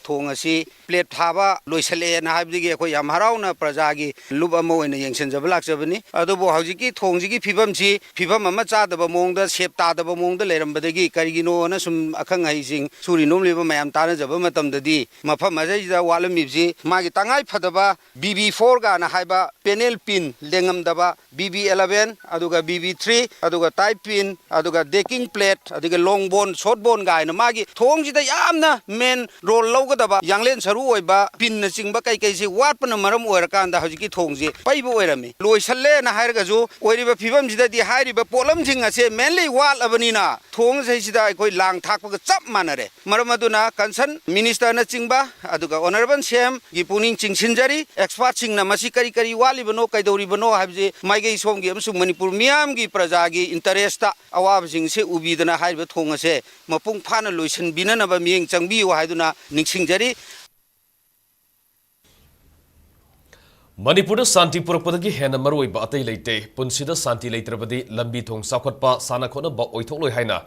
ꯊꯣꯡ ꯑꯁꯤ plate ꯊꯥꯕ ꯂꯣꯏꯁꯤꯜꯂꯛꯑꯦꯅ ꯍꯥꯏꯕꯗꯒꯤ ꯑꯩꯈꯣꯏ ꯌꯥꯝ ꯍꯔꯥꯎꯅ ꯄ꯭ꯔꯖꯥꯒꯤ ꯂꯨꯞ ꯑꯃ ꯑꯣꯏꯅ ꯌꯦꯡꯁꯤꯟꯖꯕ ꯂꯥꯛꯆꯕꯅꯤ꯫ ꯑꯗꯨꯕꯨ ꯍꯧꯖꯤꯛꯀꯤ ꯊꯣꯡꯁꯤꯒꯤ ꯐꯤꯕꯝꯁꯤ ꯐꯤꯕꯝ ꯑꯃ ꯆꯥꯗꯕ ꯃꯑꯣꯡꯗ, ꯁꯦꯞ ꯇꯥꯗꯕ ꯃꯑꯣꯡꯗ ꯂꯩꯔꯝꯕꯗꯒꯤ ꯀꯔꯤꯒꯤꯅꯣꯅ ꯁꯨꯝ ꯑꯈꯪ ꯑꯍꯩꯁꯤꯡ, ꯁꯨꯔꯤ ꯅꯣꯝꯂꯤꯕ ꯃꯌꯥꯝ ꯇꯥꯟꯅꯖꯕ ꯃꯇꯝꯗꯗꯤ ꯃꯐꯝ ꯑꯁꯤꯗ ꯋꯥꯠꯂꯝꯃꯤꯕꯁꯤ ꯃꯥꯒꯤ ꯇꯉꯥꯏ ꯐꯗꯕ BB four ꯒꯥꯅ ꯍꯥꯏꯕ panel pin ꯂꯦꯡꯉꯝꯗꯕ, BB eleven, ꯑꯗꯨꯒ BB three, ꯑꯗꯨꯒ tie pin, ꯑꯗꯨꯒ decking plate, ꯑꯗꯨꯒ long bone, short bone ꯒꯥꯏꯅ ꯃꯥꯒꯤ ꯊꯣꯡꯁꯤꯗ ꯌꯥꯝꯅ main role ꯂꯧꯒꯗꯕ ꯌꯥꯡꯂꯦꯟ ꯁꯔꯨ ꯑꯣꯏꯕ pinꯅꯆꯤꯡꯕ ꯀꯩꯀꯩꯁꯤ ꯋꯥꯠꯄꯅ ꯃꯔꯝ ꯑꯣꯏꯔꯀꯥꯟꯗ ꯍꯧꯖꯤꯛꯀꯤ ꯊꯣꯡꯁꯤ ꯄꯩꯕ ꯑꯣꯏꯔꯝꯃꯤ꯫ ꯂꯣꯏꯁꯜꯂꯦꯅ ꯍꯥꯏꯔꯒꯁꯨ ꯑꯣꯏꯔꯤꯕ ꯐꯤꯕꯝꯁꯤꯗꯗꯤ ꯍꯥꯏꯔꯤꯕ ꯄꯣꯠꯂꯝꯁꯤꯡ ꯑꯁꯦ mainly ꯋꯥꯠꯂꯕꯅꯤꯅ ꯊꯣꯡꯁꯤꯗꯩꯁꯤꯗ ꯑꯩꯈꯣꯏ ꯂꯥꯡ ꯊꯥꯛꯄꯒ ꯆꯞ ꯃꯥꯟꯅꯔꯦ꯫ ꯃꯔꯝ ꯑꯗꯨꯅ concern ministerꯅꯆꯤꯡꯕ ꯑꯗꯨꯒ Honourable CMꯒꯤ ꯄꯨꯛꯅꯤꯡ ꯆꯤꯡꯁꯤꯟꯖꯔꯤ꯫ Expertꯁꯤꯡꯅ ꯃꯁꯤ ꯀꯔꯤ ꯀꯔꯤ ꯋꯥꯠꯂꯤꯕꯅꯣ, ꯀꯩꯗꯧꯔꯤꯕꯅꯣ ꯍꯥꯏꯕꯁꯤ ꯃꯥꯏꯀꯩ ꯁꯣꯝꯒꯤ ꯑꯃꯁꯨꯡ ꯃꯅꯤꯄꯨꯔ ꯃꯤꯌꯥꯝꯒꯤ ꯄ꯭ꯔꯖꯥꯒꯤ interestꯇ ꯑꯋꯥꯕꯁꯤꯡꯁꯦ ꯎꯕꯤꯗꯅ ꯍꯥꯏꯔꯤꯕ ꯊꯣꯡ ꯑꯁꯦ ꯃꯄꯨꯡ ꯐꯥꯅ ꯂꯣꯏꯁꯤꯟꯕꯤꯅꯅꯕ ꯃꯤꯠꯌꯦꯡ ꯆꯪꯕꯤꯌꯨ ꯍꯥꯏꯗꯨꯅ ꯅꯤꯡꯁꯤꯡꯖꯔꯤ꯫ ꯃꯅꯤꯄꯨꯔꯗ ꯁꯥꯟꯇꯤ ꯄꯨꯔꯛꯄꯗꯒꯤ ꯍꯦꯟꯅ ꯃꯔꯨꯑꯣꯏꯕ ꯑꯇꯩ ꯂꯩꯇꯦ꯫ ꯄꯨꯟꯁꯤꯗ ꯁꯥꯟꯇꯤ ꯂꯩꯇ꯭ꯔꯕꯗꯤ ꯂꯝꯕꯤ ꯊꯣꯡ ꯆꯥꯎꯈꯠꯄ, ꯁꯥꯟꯅ ꯈꯣꯠꯅꯕ ꯑꯣꯏꯊꯣꯛꯂꯣꯏ ꯍꯥꯏꯅ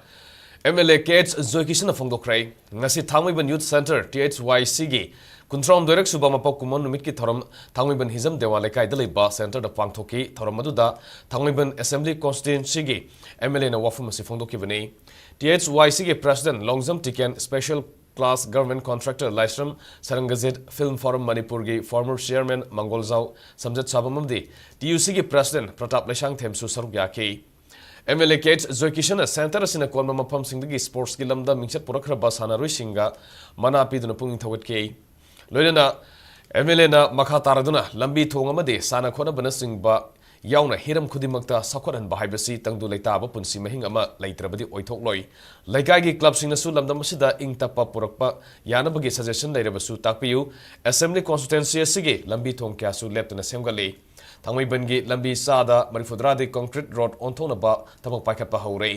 MLA KH ꯖꯣꯏꯀꯤꯁꯟꯅ ꯐꯣꯡꯗꯣꯛꯈ꯭ꯔꯦ꯫ ꯉꯁꯤ ꯊꯥꯡꯃꯩꯕꯟ Youth Centre, THYCꯒꯤ ꯀꯨꯟꯊ꯭ꯔꯥꯍꯨꯝꯗꯣꯏꯔꯛ ꯁꯨꯕ ꯃꯄꯣꯛ ꯀꯨꯝꯑꯣꯟ ꯅꯨꯃꯤꯠꯀꯤ ꯊꯧꯔꯝ ꯊꯥꯡꯃꯩꯕꯟ ꯍꯤꯖꯝ ꯗꯦꯋꯥ ꯂꯩꯀꯥꯏꯗ ꯂꯩꯕ centreꯗ ꯄꯥꯡꯊꯣꯛꯈꯤ꯫ ꯊꯧꯔꯝ ꯑꯗꯨꯗ ꯊꯥꯡꯃꯩꯕꯟ Assembly Constituencyꯒꯤ MLAꯅ ꯋꯥꯐꯝ ꯑꯁꯤ ꯐꯣꯡꯗꯣꯛꯈꯤꯕꯅꯤ꯫ THYCꯒꯤ President Longjam ꯇꯤꯀꯦꯟ, Special Class Government Contractor ꯂꯥꯏꯁ꯭ꯔꯝ ꯁꯔꯪꯒꯖꯤꯠ, Film Forum ꯃꯅꯤꯄꯨꯔꯒꯤ former chairman ꯃꯪꯒꯣꯜꯖꯥꯎ ꯁꯝꯖꯠ ꯁꯥꯕꯝ ꯑꯃꯗꯤ TUCꯒꯤ President ꯄ꯭ꯔꯇꯥꯞ ꯂꯩꯁꯥꯡꯊꯦꯝꯁꯨ ꯁꯔꯨꯛ ꯌꯥꯈꯤ꯫ MLA KH ꯖꯣꯏꯀꯤꯁꯟꯅ centre ꯑꯁꯤꯅ ꯀꯣꯟꯕ ꯃꯐꯝꯁꯤꯡꯗꯒꯤ sportsꯀꯤ ꯂꯝꯗ ꯃꯤꯡꯆꯠ ꯄꯨꯔꯛꯈ꯭ꯔꯕ ꯁꯥꯟꯅꯔꯣꯏꯁꯤꯡꯒ ꯃꯅꯥ ꯄꯤꯗꯨꯅ ꯄꯨꯛꯅꯤꯡ ꯊꯧꯒꯠꯈꯤ꯫ ꯂꯣꯏꯅꯅ MLAꯅ ꯃꯈꯥ ꯇꯥꯔꯗꯨꯅ ꯂꯝꯕꯤ ꯊꯣꯡ ꯑꯃꯗꯤ ꯁꯥꯟꯅ ꯈꯣꯠꯅꯕꯅꯆꯤꯡꯕ ꯌꯥꯎꯅ ꯍꯤꯔꯝ ꯈꯨꯗꯤꯡꯃꯛꯇ ꯆꯥꯎꯈꯠꯍꯟꯕ ꯍꯥꯏꯕꯁꯤ ꯇꯪꯗꯨ ꯂꯩꯇꯥꯕ ꯄꯨꯟꯁꯤ ꯃꯍꯤꯡ ꯑꯃ ꯂꯩꯇ꯭ꯔꯕꯗꯤ ꯑꯣꯏꯊꯣꯛꯂꯣꯏ꯫ ꯂꯩꯀꯥꯏꯒꯤ clubꯁꯤꯡꯅꯁꯨ ꯂꯝꯗꯝ ꯑꯁꯤꯗ ꯏꯪ ꯇꯞꯄ ꯄꯨꯔꯛꯄ ꯌꯥꯅꯕꯒꯤ suggestion ꯂꯩꯔꯕꯁꯨ ꯇꯥꯛꯄꯤꯌꯨ꯫ Assembly constituency ꯑꯁꯤꯒꯤ ꯂꯝꯕꯤ ꯊꯣꯡ ꯀꯌꯥꯁꯨ ꯂꯦꯞꯇꯅ ꯁꯦꯝꯒꯠꯂꯤ꯫ ꯊꯥꯡꯃꯩꯕꯟꯒꯤ ꯂꯝꯕꯤ ꯆꯥꯗ ꯃꯔꯤꯐꯨꯇꯔꯥꯗꯤ concrete road ꯑꯣꯟꯊꯣꯛꯅꯕ ꯊꯕꯛ ꯄꯥꯏꯈꯠꯄ ꯍꯧꯔꯦ꯫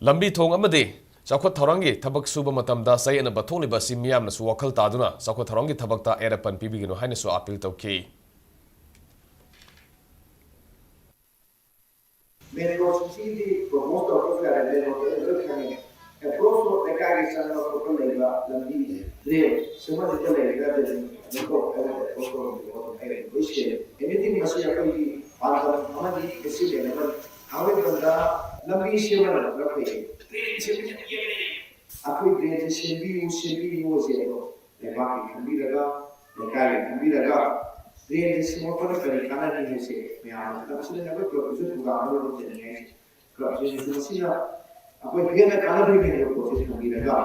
ꯂꯝꯕꯤ ꯊꯣꯡ ꯑꯃꯗꯤ ꯆꯥꯎꯈꯠ ꯊꯧꯔꯥꯡꯒꯤ ꯊꯕꯛ ꯁꯨꯕ ꯃꯇꯝꯗ ꯆꯌꯦꯠꯅꯕ ꯊꯣꯛꯂꯤꯕ ꯑꯁꯤ ꯃꯤꯌꯥꯝꯅꯁꯨ ꯋꯥꯈꯜ ꯇꯥꯗꯨꯅ ꯆꯥꯎꯈꯠ ꯊꯧꯔꯥꯡꯒꯤ ꯊꯕꯛꯇ ꯑꯌꯦꯠ ꯑꯄꯟ ꯄꯤꯕꯤꯒꯅꯨ ꯍꯥꯏꯅꯁꯨ appeal ꯇꯧꯈꯤ꯫ Main road ꯁꯤꯗꯤ propose ꯇꯧꯔꯛꯄ ꯌꯥꯔꯦ, main road ꯇ ꯂꯣꯏ ꯈꯪꯉꯦ꯫ Approach road ꯂꯩꯀꯥꯏꯒꯤ ꯆꯪꯕ ꯈꯣꯠꯄ ꯂꯩꯕ ꯂꯝꯕꯤ drain ꯁꯤꯃꯗꯨꯗ ꯂꯩꯔꯒ drain ꯑꯗꯨꯝ ꯇꯧꯔꯛꯄ ꯌꯥꯔꯦ, approach road ꯑꯗꯨꯝ ꯑꯩ ꯑꯗꯨꯝ ꯂꯣꯏ ꯁꯦꯝꯃꯦ꯫ Anything ꯃꯁꯤ ꯑꯩꯈꯣꯏꯒꯤ ꯄꯥꯟꯗꯝ ꯑꯃꯗꯤ achievement ꯑꯃꯅꯤ꯫ ꯊꯥꯡꯃꯩꯕꯟꯗ ꯂꯝꯕꯤ ꯁꯦꯝꯕꯅ ꯈꯔ ꯐꯩꯌꯦ꯫ Drain ꯁꯦꯝꯕ ꯌꯥꯝ ꯌꯦꯠꯅꯩꯌꯦ꯫ ꯑꯩꯈꯣꯏ drain ꯁꯦ ꯁꯦꯝꯕꯤꯌꯨ, ꯁꯦꯝꯕꯤꯌꯨ ꯍꯥꯏꯁꯦ ꯑꯗꯣ ꯂꯩꯕꯥꯛꯀꯤ ꯈꯟꯕꯤꯔꯒ, ꯂꯩꯀꯥꯏꯒꯤ ꯈꯟꯕꯤꯔꯒ, drain ꯁꯦ ꯁꯦꯝꯃꯛꯄꯅ ꯀꯔꯤ ꯀꯥꯟꯅꯅꯤ ꯍꯥꯏꯁꯦ ꯃꯌꯥꯝꯅ ꯈꯟꯅꯕꯁꯤꯗ ꯑꯩꯈꯣꯏ club ꯁꯨ ꯊꯧꯗꯥꯡ ꯑꯃ ꯂꯧꯖꯅꯤꯡꯉꯤ ꯍꯥꯏꯁꯦ꯫ Club ꯁꯤꯡꯅꯁꯨ ꯃꯁꯤꯅ ꯑꯩꯈꯣꯏ ꯍꯦꯟꯅ ꯀꯥꯟꯅꯕ ꯄꯤꯕ ꯄꯣꯠꯁꯦ ꯊꯝꯕꯤꯔꯒ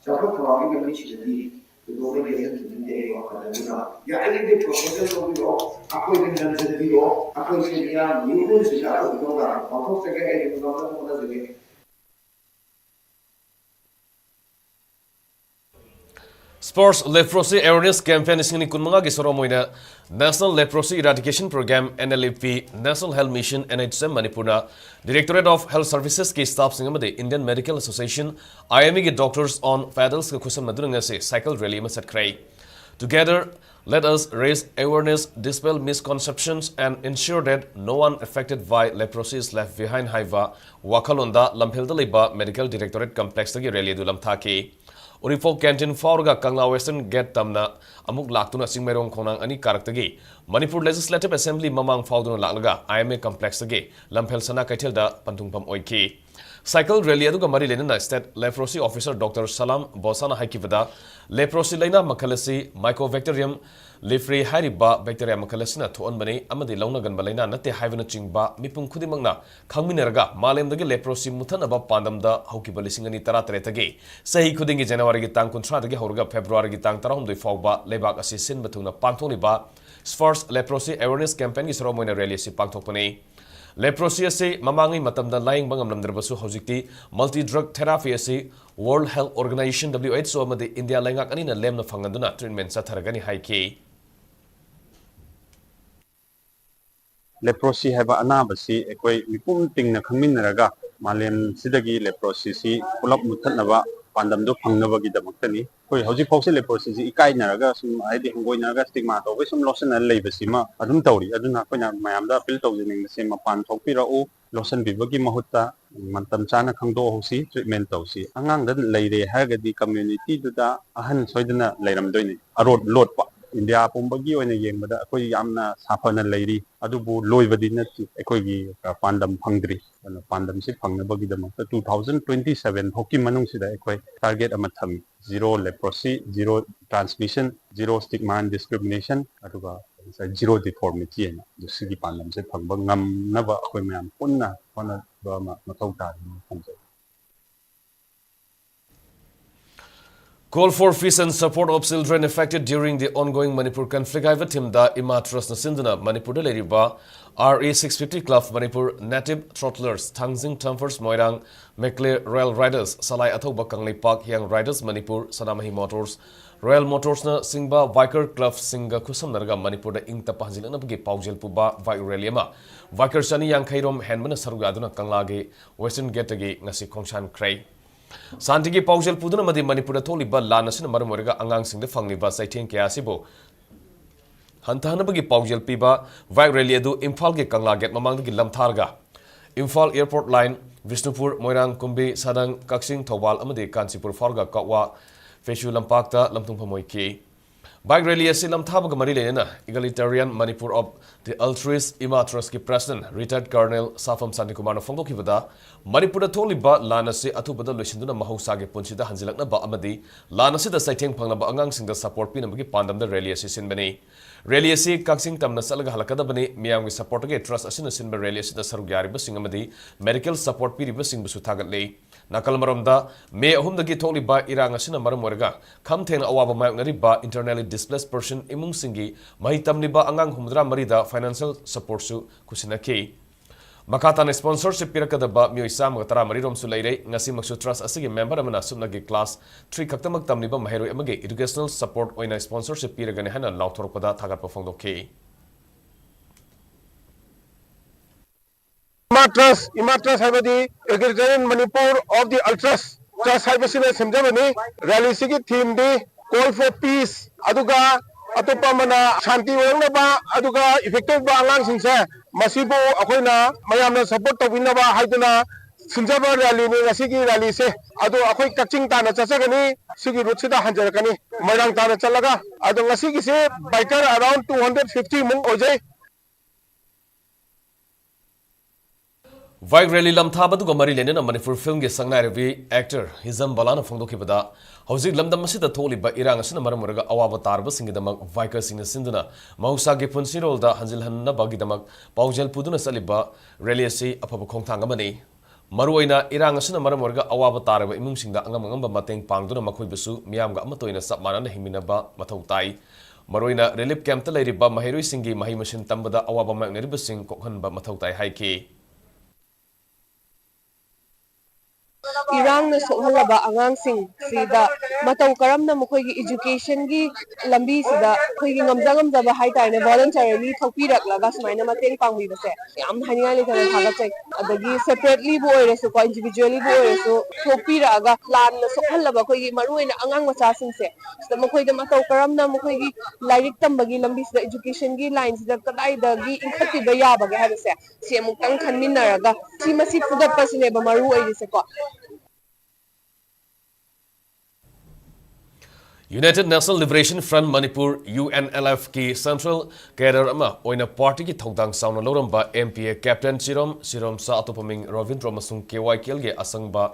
ꯆꯥꯎꯈꯠ ꯊꯧꯔꯥꯡꯒꯤ ꯂꯝꯕꯤꯁꯤꯗꯗꯤ ꯊꯣꯏꯗꯣꯛꯅ ꯌꯦꯡꯁꯤꯟꯕꯤꯗꯦ ꯑꯩꯒꯤ ꯋꯥꯈꯜꯗ꯫ ꯑꯗꯨꯅ ꯌꯥꯔꯤꯈꯩꯗꯤ proposal ꯇꯧꯕꯤꯔꯛꯑꯣ, ꯑꯩꯈꯣꯏꯗ ꯅꯟꯁꯤꯟꯕꯤꯔꯛꯑꯣ, ꯑꯩꯈꯣꯏꯁꯦ ꯃꯤꯌꯥꯝꯒꯤ ꯌꯨꯝꯂꯣꯟꯁꯤꯡꯗ ꯑꯩꯈꯣꯏ ꯊꯧꯗꯥꯡ ꯄꯥꯡꯊꯣꯛꯆꯒꯦ, ꯑꯩ ꯑꯗꯨꯝ ꯉꯝꯅꯕ ꯍꯣꯠꯅꯖꯒꯦ꯫ Sports Leprosy Awareness Campaign ꯂꯤꯁꯤꯡ ꯑꯅꯤ ꯀꯨꯟꯃꯉꯥꯒꯤ ꯁꯣꯔꯣꯝ ꯑꯣꯏꯅ National Leprosy Eradication Program, N L E P, National Health Mission, N H M ꯃꯅꯤꯄꯨꯔꯅ Directorate of Health Services ꯀꯤ staff ꯁꯤꯡ ꯑꯃꯗꯤ Indian Medical Association, I M A ꯒꯤ Doctors on Pedals ꯀ ꯈꯨꯠꯁꯝꯅꯗꯨꯅ ꯉꯁꯤ cycle rally ꯑꯃ ꯆꯠꯈ꯭ꯔꯦ꯫ Together, let us raise awareness, dispel misconceptions and ensure that no one affected by leprosy is left behind ꯍꯥꯏꯕ ꯋꯥꯈꯜꯂꯣꯟꯗ ꯂꯝꯐꯦꯜꯗ ꯂꯩꯕ Medical Directorate Complex ꯇꯒꯤ rally ꯑꯗꯨ ꯂꯝꯊꯥꯈꯤ꯫ ꯎꯔꯤꯄꯣꯛ canteen ꯐꯥꯎꯔꯒ ꯀꯪꯂꯥ Western Gate ꯇꯝꯅ ꯑꯃꯨꯛ ꯂꯥꯛꯇꯨꯅ ꯆꯤꯡꯃꯩꯔꯣꯡ ꯈꯣꯡꯅꯥꯡ ꯑꯅꯤ ꯀꯥꯔꯛꯇꯒꯤ Manipur Legislative Assembly ꯃꯃꯥꯡ ꯐꯥꯎꯗꯨꯅ ꯂꯥꯛꯂꯒ I M A Complex ꯇꯒꯤ ꯂꯝꯐꯦꯜ ꯁꯅꯥ ꯀꯩꯊꯦꯜꯗ ꯄꯟꯊꯨꯡꯐꯝ ꯑꯣꯏꯈꯤ꯫ Cycle rally ꯑꯗꯨꯒ ꯃꯔꯤ ꯂꯩꯅꯅ State Leprosy Officer Doctor Salam Bosa ꯅ ꯍꯥꯏꯈꯤꯕꯗ, leprosy ꯂꯩꯅꯥ ꯃꯈꯜ ꯑꯁꯤ Mycobacterium leprae ꯍꯥꯏꯔꯤꯕ bacteria ꯃꯈꯜ ꯑꯁꯤꯅ ꯊꯣꯛꯍꯟꯕꯅꯤ ꯑꯃꯗꯤ ꯂꯧꯅꯒꯟꯕ ꯂꯩꯅꯥ ꯅꯠꯇꯦ ꯍꯥꯏꯕꯅꯆꯤꯡꯕ ꯃꯤꯄꯨꯝ ꯈꯨꯗꯤꯡꯃꯛꯅ ꯈꯪꯃꯤꯟꯅꯔꯒ ꯃꯥꯂꯦꯝꯗꯒꯤ leprosy ꯃꯨꯠꯊꯠꯅꯕ ꯄꯥꯟꯗꯝꯗ ꯍꯧꯈꯤꯕ ꯂꯤꯁꯤꯡ ꯑꯅꯤ ꯇꯔꯥꯇꯔꯦꯠꯇꯒꯤ ꯆꯍꯤ ꯈꯨꯗꯤꯡꯒꯤ January ꯒꯤ ꯇꯥꯡ ꯀꯨꯟꯊ꯭ꯔꯥꯗꯒꯤ ꯍꯧꯔꯒ February ꯒꯤ ꯇꯥꯡ ꯇꯔꯥꯍꯨꯝꯗꯣꯏ ꯐꯥꯎꯕ ꯂꯩꯕꯥꯛ ꯑꯁꯤ ꯁꯤꯟꯕ ꯊꯨꯡꯅ ꯄꯥꯡꯊꯣꯛꯂꯤꯕ First Leprosy Awareness Campaignꯒꯤ ꯁꯔꯨꯛ ꯑꯃ ꯑꯣꯏꯅ rally ꯑꯁꯤ ꯄꯥꯡꯊꯣꯛꯄꯅꯤ꯫ Leprosy ꯑꯁꯤ ꯃꯃꯥꯡꯉꯩ ꯃꯇꯝꯗ ꯂꯥꯌꯦꯡꯕ ꯉꯝꯂꯝꯗ꯭ꯔꯕꯁꯨ ꯍꯧꯖꯤꯛꯇꯤ multi drug therapy ꯑꯁꯤ World Health Organization, W H O, ꯑꯃꯗꯤ ꯏꯟꯗꯤꯌꯥ ꯂꯩꯉꯥꯛ ꯑꯅꯤꯅ ꯂꯦꯝꯅ ꯐꯪꯍꯟꯗꯨꯅ treatment ꯆꯠꯊꯔꯒꯅꯤ ꯍꯥꯏꯈꯤ꯫ Leprosy ꯍꯥꯏꯕ ꯑꯅꯥꯕꯁꯤ ꯑꯩꯈꯣꯏ ꯃꯤꯄꯨꯝ ꯇꯤꯡꯅ ꯈꯪꯃꯤꯟꯅꯔꯒ ꯃꯥꯂꯦꯝꯁꯤꯗꯒꯤ leprosyꯁꯤ ꯄꯨꯂꯞ ꯃꯨꯠꯊꯠꯅꯕ ꯄꯥꯟꯗꯝꯗꯨ ꯐꯪꯅꯕꯒꯤꯗꯃꯛꯇꯅꯤ꯫ ꯑꯩꯈꯣꯏ ꯍꯧꯖꯤꯛ ꯐꯥꯎꯁꯤ leprosyꯁꯤ ꯏꯀꯥꯏꯅꯔꯒ ꯁꯨꯝ, ꯍꯥꯏꯗꯤ, ꯍꯪꯒꯣꯏꯅꯔꯒ stigma ꯇꯧꯕꯩ ꯁꯨꯝ ꯂꯣꯠꯁꯤꯟꯅ ꯂꯩꯕꯁꯤꯃ ꯑꯗꯨꯝ ꯇꯧꯔꯤ꯫ ꯑꯗꯨꯅ ꯑꯩꯈꯣꯏꯅ ꯃꯌꯥꯝꯗ appeal ꯇꯧꯖꯅꯤꯡꯕꯁꯦ, ꯃꯄꯥꯟ ꯊꯣꯛꯄꯤꯔꯛꯎ, ꯂꯣꯠꯁꯤꯟꯕꯤꯕꯒꯤ ꯃꯍꯨꯠꯇ ꯃꯇꯝ ꯆꯥꯅ ꯈꯪꯗꯣꯛꯍꯧꯁꯤ, treatment ꯇꯧꯁꯤ꯫ ꯑꯉꯥꯡꯗ ꯂꯩꯔꯦ ꯍꯥꯏꯔꯒꯗꯤ communityꯗꯨꯗ ꯑꯍꯟ ꯁꯣꯏꯗꯅ ꯂꯩꯔꯝꯗꯣꯏꯅꯤ꯫ ꯑꯔꯣꯠ ꯂꯣꯠꯄ ꯏꯟꯗꯤꯌꯥ ꯄꯨꯝꯕꯒꯤ ꯑꯣꯏꯅ ꯌꯦꯡꯕꯗ ꯑꯩꯈꯣꯏ ꯌꯥꯝꯅ ꯁꯥꯐꯅ ꯂꯩꯔꯤ, ꯑꯗꯨꯕꯨ ꯂꯣꯏꯕꯗꯤ ꯅꯠꯇꯦ꯫ ꯑꯩꯈꯣꯏꯒꯤ, ꯑ, ꯄꯥꯟꯗꯝ ꯐꯪꯗ꯭ꯔꯤ꯫ ꯑꯗꯨꯅ ꯄꯥꯟꯗꯝꯁꯤ ꯐꯪꯅꯕꯒꯤꯗꯃꯛꯇ two thousand twenty seven ꯐꯥꯎꯒꯤ ꯃꯅꯨꯡꯁꯤꯗ ꯑꯩꯈꯣꯏ target ꯑꯃ ꯊꯝꯃꯤ: zero leprosy, zero transmission, zero stigma and discrimination, ꯑꯗꯨꯒ ꯉꯁꯥꯏ zero deformity ꯍꯥꯏꯅ꯫ ꯑꯗꯨ ꯁꯤꯒꯤ ꯄꯥꯟꯗꯝꯁꯦ ꯐꯪꯕ ꯉꯝꯅꯕ ꯑꯩꯈꯣꯏ ꯃꯌꯥꯝ ꯄꯨꯟꯅ ꯍꯣꯠꯅꯕ ꯑꯃ ꯃꯊꯧ ꯇꯥꯔꯦꯅ ꯈꯟꯖꯩ꯫ Call for peace and support of children affected during the ongoing Manipur conflict ꯍꯥꯏꯕ themeꯗ ꯏꯃꯥ Trustꯅ ꯁꯤꯟꯗꯨꯅ ꯃꯅꯤꯄꯨꯔꯗ ꯂꯩꯔꯤꯕ R A six fifty Club Manipur, Native Throttlers, Thangjing Thumpers, Moirang, Mekle Royal Riders, Salai Athouba Kangleipak, Young Riders Manipur, Sanamahi Motors, Royal Motorsꯅ ꯆꯤꯡꯕ biker clubꯁꯤꯡꯒ ꯈꯨꯠꯁꯝꯅꯔꯒ ꯃꯅꯤꯄꯨꯔꯗ ꯏꯪ ꯇꯞꯄ ꯍꯟꯖꯤꯜꯂꯛꯅꯕꯒꯤ ꯄꯥꯎꯖꯦꯜ ꯄꯨꯕ bike rally ꯑꯃ biker ꯆꯅꯤ ꯌꯥꯡꯈꯩ ꯔꯣꯝ ꯍꯦꯟꯕꯅ ꯁꯔꯨꯛ ꯌꯥꯗꯨꯅ ꯀꯪꯂꯥꯒꯤ Western Gateꯇꯒꯤ ꯉꯁꯤ ꯈꯣꯡꯁꯥꯟꯈ꯭ꯔꯦ꯫ ꯁꯥꯟꯇꯤꯒꯤ ꯄꯥꯎꯖꯦꯜ ꯄꯨꯗꯨꯅ ꯑꯃꯗꯤ ꯃꯅꯤꯄꯨꯔꯗ ꯊꯣꯛꯂꯤꯕ ꯂꯥꯟ ꯑꯁꯤꯅ ꯃꯔꯝ ꯑꯣꯏꯔꯒ ꯑꯉꯥꯡꯁꯤꯡꯗ ꯐꯪꯂꯤꯕ ꯆꯩꯊꯦꯡ ꯀꯌꯥ ꯑꯁꯤꯕꯨ ꯍꯟꯊꯍꯟꯅꯕꯒꯤ ꯄꯥꯎꯖꯦꯜ ꯄꯤꯕ bike rally ꯑꯗꯨ ꯏꯝꯐꯥꯜꯒꯤ ꯀꯪꯂꯥ gate ꯃꯃꯥꯡꯗꯒꯤ ꯂꯝꯊꯥꯔꯒ ꯏꯝꯐꯥꯜ airport line, ꯕꯤꯁꯅꯨꯄꯨꯔ, ꯃꯣꯏꯔꯥꯡ, ꯀꯨꯝꯕꯤ, ꯁꯥꯗꯪ, ꯀꯛꯆꯤꯡ, ꯊꯧꯕꯥꯜ ꯑꯃꯗꯤ ꯀꯥꯟꯆꯤꯄꯨꯔ ꯐꯥꯎꯔꯒ ꯀꯛꯋꯥ ꯐꯦꯁꯨ ꯂꯝꯄꯥꯛꯇ ꯂꯝꯊꯨꯡꯐꯝ ꯑꯣꯏꯈꯤ꯫ Bike rally ꯑꯁꯤ ꯂꯝꯊꯥꯕꯒ ꯃꯔꯤ ꯂꯩꯅꯅ Egalitarian Manipur of the Altruist Ima Trustꯀꯤ president retired Colonel ꯁꯥꯐꯝ ꯁꯥꯟꯇꯤꯀꯨꯃꯥꯔꯅ ꯐꯣꯡꯗꯣꯛꯈꯤꯕꯗ, ꯃꯅꯤꯄꯨꯔꯗ ꯊꯣꯛꯂꯤꯕ ꯂꯥꯟ ꯑꯁꯤ ꯑꯊꯨꯕꯗ ꯂꯣꯏꯁꯤꯟꯗꯨꯅ ꯃꯍꯧꯁꯥꯒꯤ ꯄꯨꯟꯁꯤꯗ ꯍꯟꯖꯤꯜꯂꯛꯅꯕ ꯑꯃꯗꯤ ꯂꯥꯟ ꯑꯁꯤꯗ ꯆꯩꯊꯦꯡ ꯐꯪꯂꯕ ꯑꯉꯥꯡꯁꯤꯡꯗ support ꯄꯤꯅꯕꯒꯤ ꯄꯥꯟꯗꯝꯗ rally ꯑꯁꯤ ꯁꯤꯟꯕꯅꯤ꯫ Rally ꯑꯁꯤ ꯀꯛꯆꯤꯡ ꯇꯝꯅ ꯆꯠꯂꯒ ꯍꯜꯂꯛꯀꯗꯕꯅꯤ꯫ ꯃꯤꯌꯥꯝꯒꯤ supportꯇꯒꯤ trust ꯑꯁꯤꯅ ꯁꯤꯟꯕ rally ꯑꯁꯤꯗ ꯁꯔꯨꯛ ꯌꯥꯔꯤꯕꯁꯤꯡ ꯑꯃꯗꯤ medical support ꯄꯤꯔꯤꯕꯁꯤꯡꯕꯨꯁꯨ ꯊꯥꯒꯠꯂꯤ꯫ ꯅꯥꯀꯜ ꯑꯃꯔꯣꯝꯗ, ꯃꯦ ꯑꯍꯨꯝꯗꯒꯤ ꯊꯣꯛꯂꯤꯕ ꯏꯔꯥꯡ ꯑꯁꯤꯅ ꯃꯔꯝ ꯑꯣꯏꯔꯒ ꯈꯝ ꯊꯦꯡꯅ ꯑꯋꯥꯕ ꯃꯥꯌꯣꯛꯅꯔꯤꯕ internally displaced person ꯏꯃꯨꯡꯁꯤꯡꯒꯤ ꯃꯍꯩ ꯇꯝꯂꯤꯕ ꯑꯉꯥꯡ ꯍꯨꯝꯐꯨꯇꯔꯥ ꯃꯔꯤꯗ financial supportꯁꯨ ꯈꯨꯠꯁꯤꯟꯅꯈꯤ꯫ ꯃꯈꯥ ꯇꯥꯅ sponsorship ꯄꯤꯔꯛꯀꯗꯕ ꯃꯤꯑꯣꯏ ꯆꯥꯝꯃꯒ ꯇꯔꯥꯃꯔꯤ ꯔꯣꯝꯁꯨ ꯂꯩꯔꯦ꯫ ꯉꯁꯤꯃꯛꯁꯨ trust ꯑꯁꯤꯒꯤ member ꯑꯃꯅ ꯁꯨꯞꯅꯒꯤ class three ꯈꯛꯇꯃꯛ ꯇꯝꯂꯤꯕ ꯃꯍꯩꯔꯣꯏ ꯑꯃꯒꯤ educational support ꯑꯣꯏꯅ sponsorship ꯄꯤꯔꯒꯅꯤ ꯍꯥꯏꯅ ꯂꯥꯎꯊꯣꯔꯛꯄꯗ ꯊꯥꯒꯠꯄ ꯐꯣꯡꯗꯣꯛꯈꯤ꯫ ꯏꯃꯥ ꯇ꯭ꯔꯁ, ꯏꯃꯥ ꯇ꯭ꯔꯁ ꯍꯥꯏꯕꯗꯤ Egalitarian Manipur of the Ultras Trust ꯍꯥꯏꯕꯁꯤꯅ ꯁꯦꯝꯖꯕꯅꯤ꯫ ꯔꯦꯂꯤꯁꯤꯒꯤ ꯊꯤꯝꯗꯤ Call for Peace, ꯑꯗꯨꯒ ꯑꯇꯣꯞꯄ ꯑꯃꯅ ꯁꯥꯟꯇꯤ ꯑꯣꯏꯔꯛꯅꯕ, ꯑꯗꯨꯒ effective ꯑꯣꯏꯕ ꯑꯉꯥꯡꯁꯤꯡꯁꯦ, ꯃꯁꯤꯕꯨ ꯑꯩꯈꯣꯏꯅ ꯃꯌꯥꯝꯅ support ꯇꯧꯕꯤꯅꯕ ꯍꯥꯏꯗꯨꯅ ꯁꯤꯟꯖꯕ ꯔꯦꯂꯤꯅꯤ ꯉꯁꯤꯒꯤ ꯔꯦꯂꯤꯁꯦ꯫ ꯑꯗꯣ ꯑꯩꯈꯣꯏ ꯀꯛꯆꯤꯡ ꯇꯥꯟꯅ ꯆꯠꯆꯒꯅꯤ, ꯁꯤꯒꯤ ꯔꯨꯠꯁꯤꯗ ꯍꯟꯖꯔꯛꯀꯅꯤ, ꯃꯣꯏꯔꯥꯡ ꯇꯥꯟꯅ ꯆꯠꯂꯒ꯫ ꯑꯗꯣ ꯉꯁꯤꯒꯤꯁꯦ biker around two hundred fifty ꯃꯨꯛ ꯑꯣꯏꯖꯩ꯫ Bike rally ꯂꯝꯊꯥꯕꯗꯨꯒ ꯃꯔꯤ ꯂꯩꯅꯅ ꯃꯅꯤꯄꯨꯔ ꯐꯤꯜꯝꯒꯤ ꯁꯛꯅꯥꯏꯔꯕꯤ actor ꯍꯤꯖꯝ ꯕꯂꯥꯅ ꯐꯣꯡꯗꯣꯛꯈꯤꯕꯗ, ꯍꯧꯖꯤꯛ ꯂꯝꯗꯝ ꯑꯁꯤꯗ ꯊꯣꯛꯂꯤꯕ ꯏꯔꯥꯡ ꯑꯁꯤꯅ ꯃꯔꯝ ꯑꯣꯏꯔꯒ ꯑꯋꯥꯕ ꯇꯥꯔꯕꯁꯤꯡꯒꯤꯗꯃꯛ bikerꯁꯤꯡꯅ ꯁꯤꯟꯗꯨꯅ ꯃꯍꯧꯁꯥꯒꯤ ꯄꯨꯟꯁꯤꯔꯣꯜꯗ ꯍꯟꯖꯤꯜꯍꯟꯅꯕꯒꯤꯗꯃꯛ ꯄꯥꯎꯖꯦꯜ ꯄꯨꯗꯨꯅ ꯆꯠꯂꯤꯕ rally ꯑꯁꯤ ꯑꯐꯕ ꯈꯣꯡꯊꯥꯡ ꯑꯃꯅꯤ꯫ ꯃꯔꯨꯑꯣꯏꯅ ꯏꯔꯥꯡ ꯑꯁꯤꯅ ꯃꯔꯝ ꯑꯣꯏꯔꯒ ꯑꯋꯥꯕ ꯇꯥꯔꯕ ꯏꯃꯨꯡꯁꯤꯡꯗ ꯑꯉꯝ ꯑꯉꯝꯕ ꯃꯇꯦꯡ ꯄꯥꯡꯗꯨꯅ ꯃꯈꯣꯏꯕꯨꯁꯨ ꯃꯤꯌꯥꯝꯒ ꯑꯃꯠꯇ ꯑꯣꯏꯅ ꯆꯞ ꯃꯥꯟꯅꯅ ꯍꯤꯡꯃꯤꯟꯅꯕ ꯃꯊꯧ ꯇꯥꯏ꯫ ꯃꯔꯨꯑꯣꯏꯅ relief campꯇ ꯂꯩꯔꯤꯕ ꯃꯍꯩꯔꯣꯏꯁꯤꯡꯒꯤ ꯃꯍꯩ ꯃꯁꯤꯡ ꯇꯝꯕꯗ ꯑꯋꯥꯕ ꯃꯥꯌꯣꯛꯅꯔꯤꯕꯁꯤꯡ ꯀꯣꯛꯍꯟꯕ ꯃꯊꯧ ꯇꯥꯏ ꯍꯥꯏꯈꯤ꯫ ꯏꯔꯥꯡꯅ ꯁꯣꯛꯍꯜꯂꯕ ꯑꯉꯥꯡꯁꯤꯡꯁꯤꯗ ꯃꯇꯧ ꯀꯔꯝꯅ ꯃꯈꯣꯏꯒꯤ educationꯒꯤ ꯂꯝꯕꯤꯁꯤꯗ ꯑꯩꯈꯣꯏꯒꯤ ꯉꯝꯖ ꯉꯝꯖꯕ ꯍꯥꯏꯇꯥꯔꯦꯅꯦ, voluntarily ꯊꯣꯛꯄꯤꯔꯛꯂꯒ ꯁꯨꯃꯥꯏꯅ ꯃꯇꯦꯡ ꯄꯥꯡꯕꯤꯕꯁꯦ ꯌꯥꯝ ꯍꯥꯏꯅꯤꯡꯉꯥꯏ ꯂꯩꯇꯅ ꯊꯥꯒꯠꯆꯩ꯫ ꯑꯗꯒꯤ separatelyꯕꯨ ꯑꯣꯏꯔꯁꯨꯀꯣ, individuallyꯕꯨ ꯑꯣꯏꯔꯁꯨ ꯊꯣꯛꯄꯤꯔꯛꯑꯒ ꯂꯥꯟꯅ ꯁꯣꯛꯍꯜꯂꯕ ꯑꯩꯈꯣꯏꯒꯤ ꯃꯔꯨꯑꯣꯏꯅ ꯑꯉꯥꯡ ꯃꯆꯥꯁꯤꯡꯁꯦ, ꯁꯤꯗ ꯃꯈꯣꯏꯗ ꯃꯇꯧ ꯀꯔꯝꯅ ꯃꯈꯣꯏꯒꯤ ꯂꯥꯏꯔꯤꯛ ꯇꯝꯕꯒꯤ ꯂꯝꯕꯤꯁꯤꯗ, educationꯒꯤ lineꯁꯤꯗ ꯀꯗꯥꯏꯗꯒꯤ ꯏꯟꯈꯠꯄꯤꯕ ꯌꯥꯕꯒꯦ ꯍꯥꯏꯕꯁꯦ, ꯁꯤ ꯑꯃꯨꯛꯇꯪ ꯈꯟꯃꯤꯟꯅꯔꯒ ꯁꯤ, ꯃꯁꯤ ꯐꯨꯒꯠꯄꯁꯤꯅꯦꯕ ꯃꯔꯨ ꯑꯣꯏꯔꯤꯁꯦꯀꯣ꯫ United National Liberation Front Manipur, UNLFꯀꯤ central cadre ꯑꯃ ꯑꯣꯏꯅ partyꯒꯤ ꯊꯧꯗꯥꯡ ꯆꯥꯎꯅ ꯂꯧꯔꯝꯕ MPA Captain ꯆꯤꯔꯣꯝ ꯆꯤꯔꯣꯝꯆꯥ, ꯑꯇꯣꯞꯄ ꯃꯤꯡ ꯔꯣꯕꯤꯟꯗ꯭ꯔꯣ ꯑꯃꯁꯨꯡ KYKLꯒꯤ ꯑꯁꯪꯕ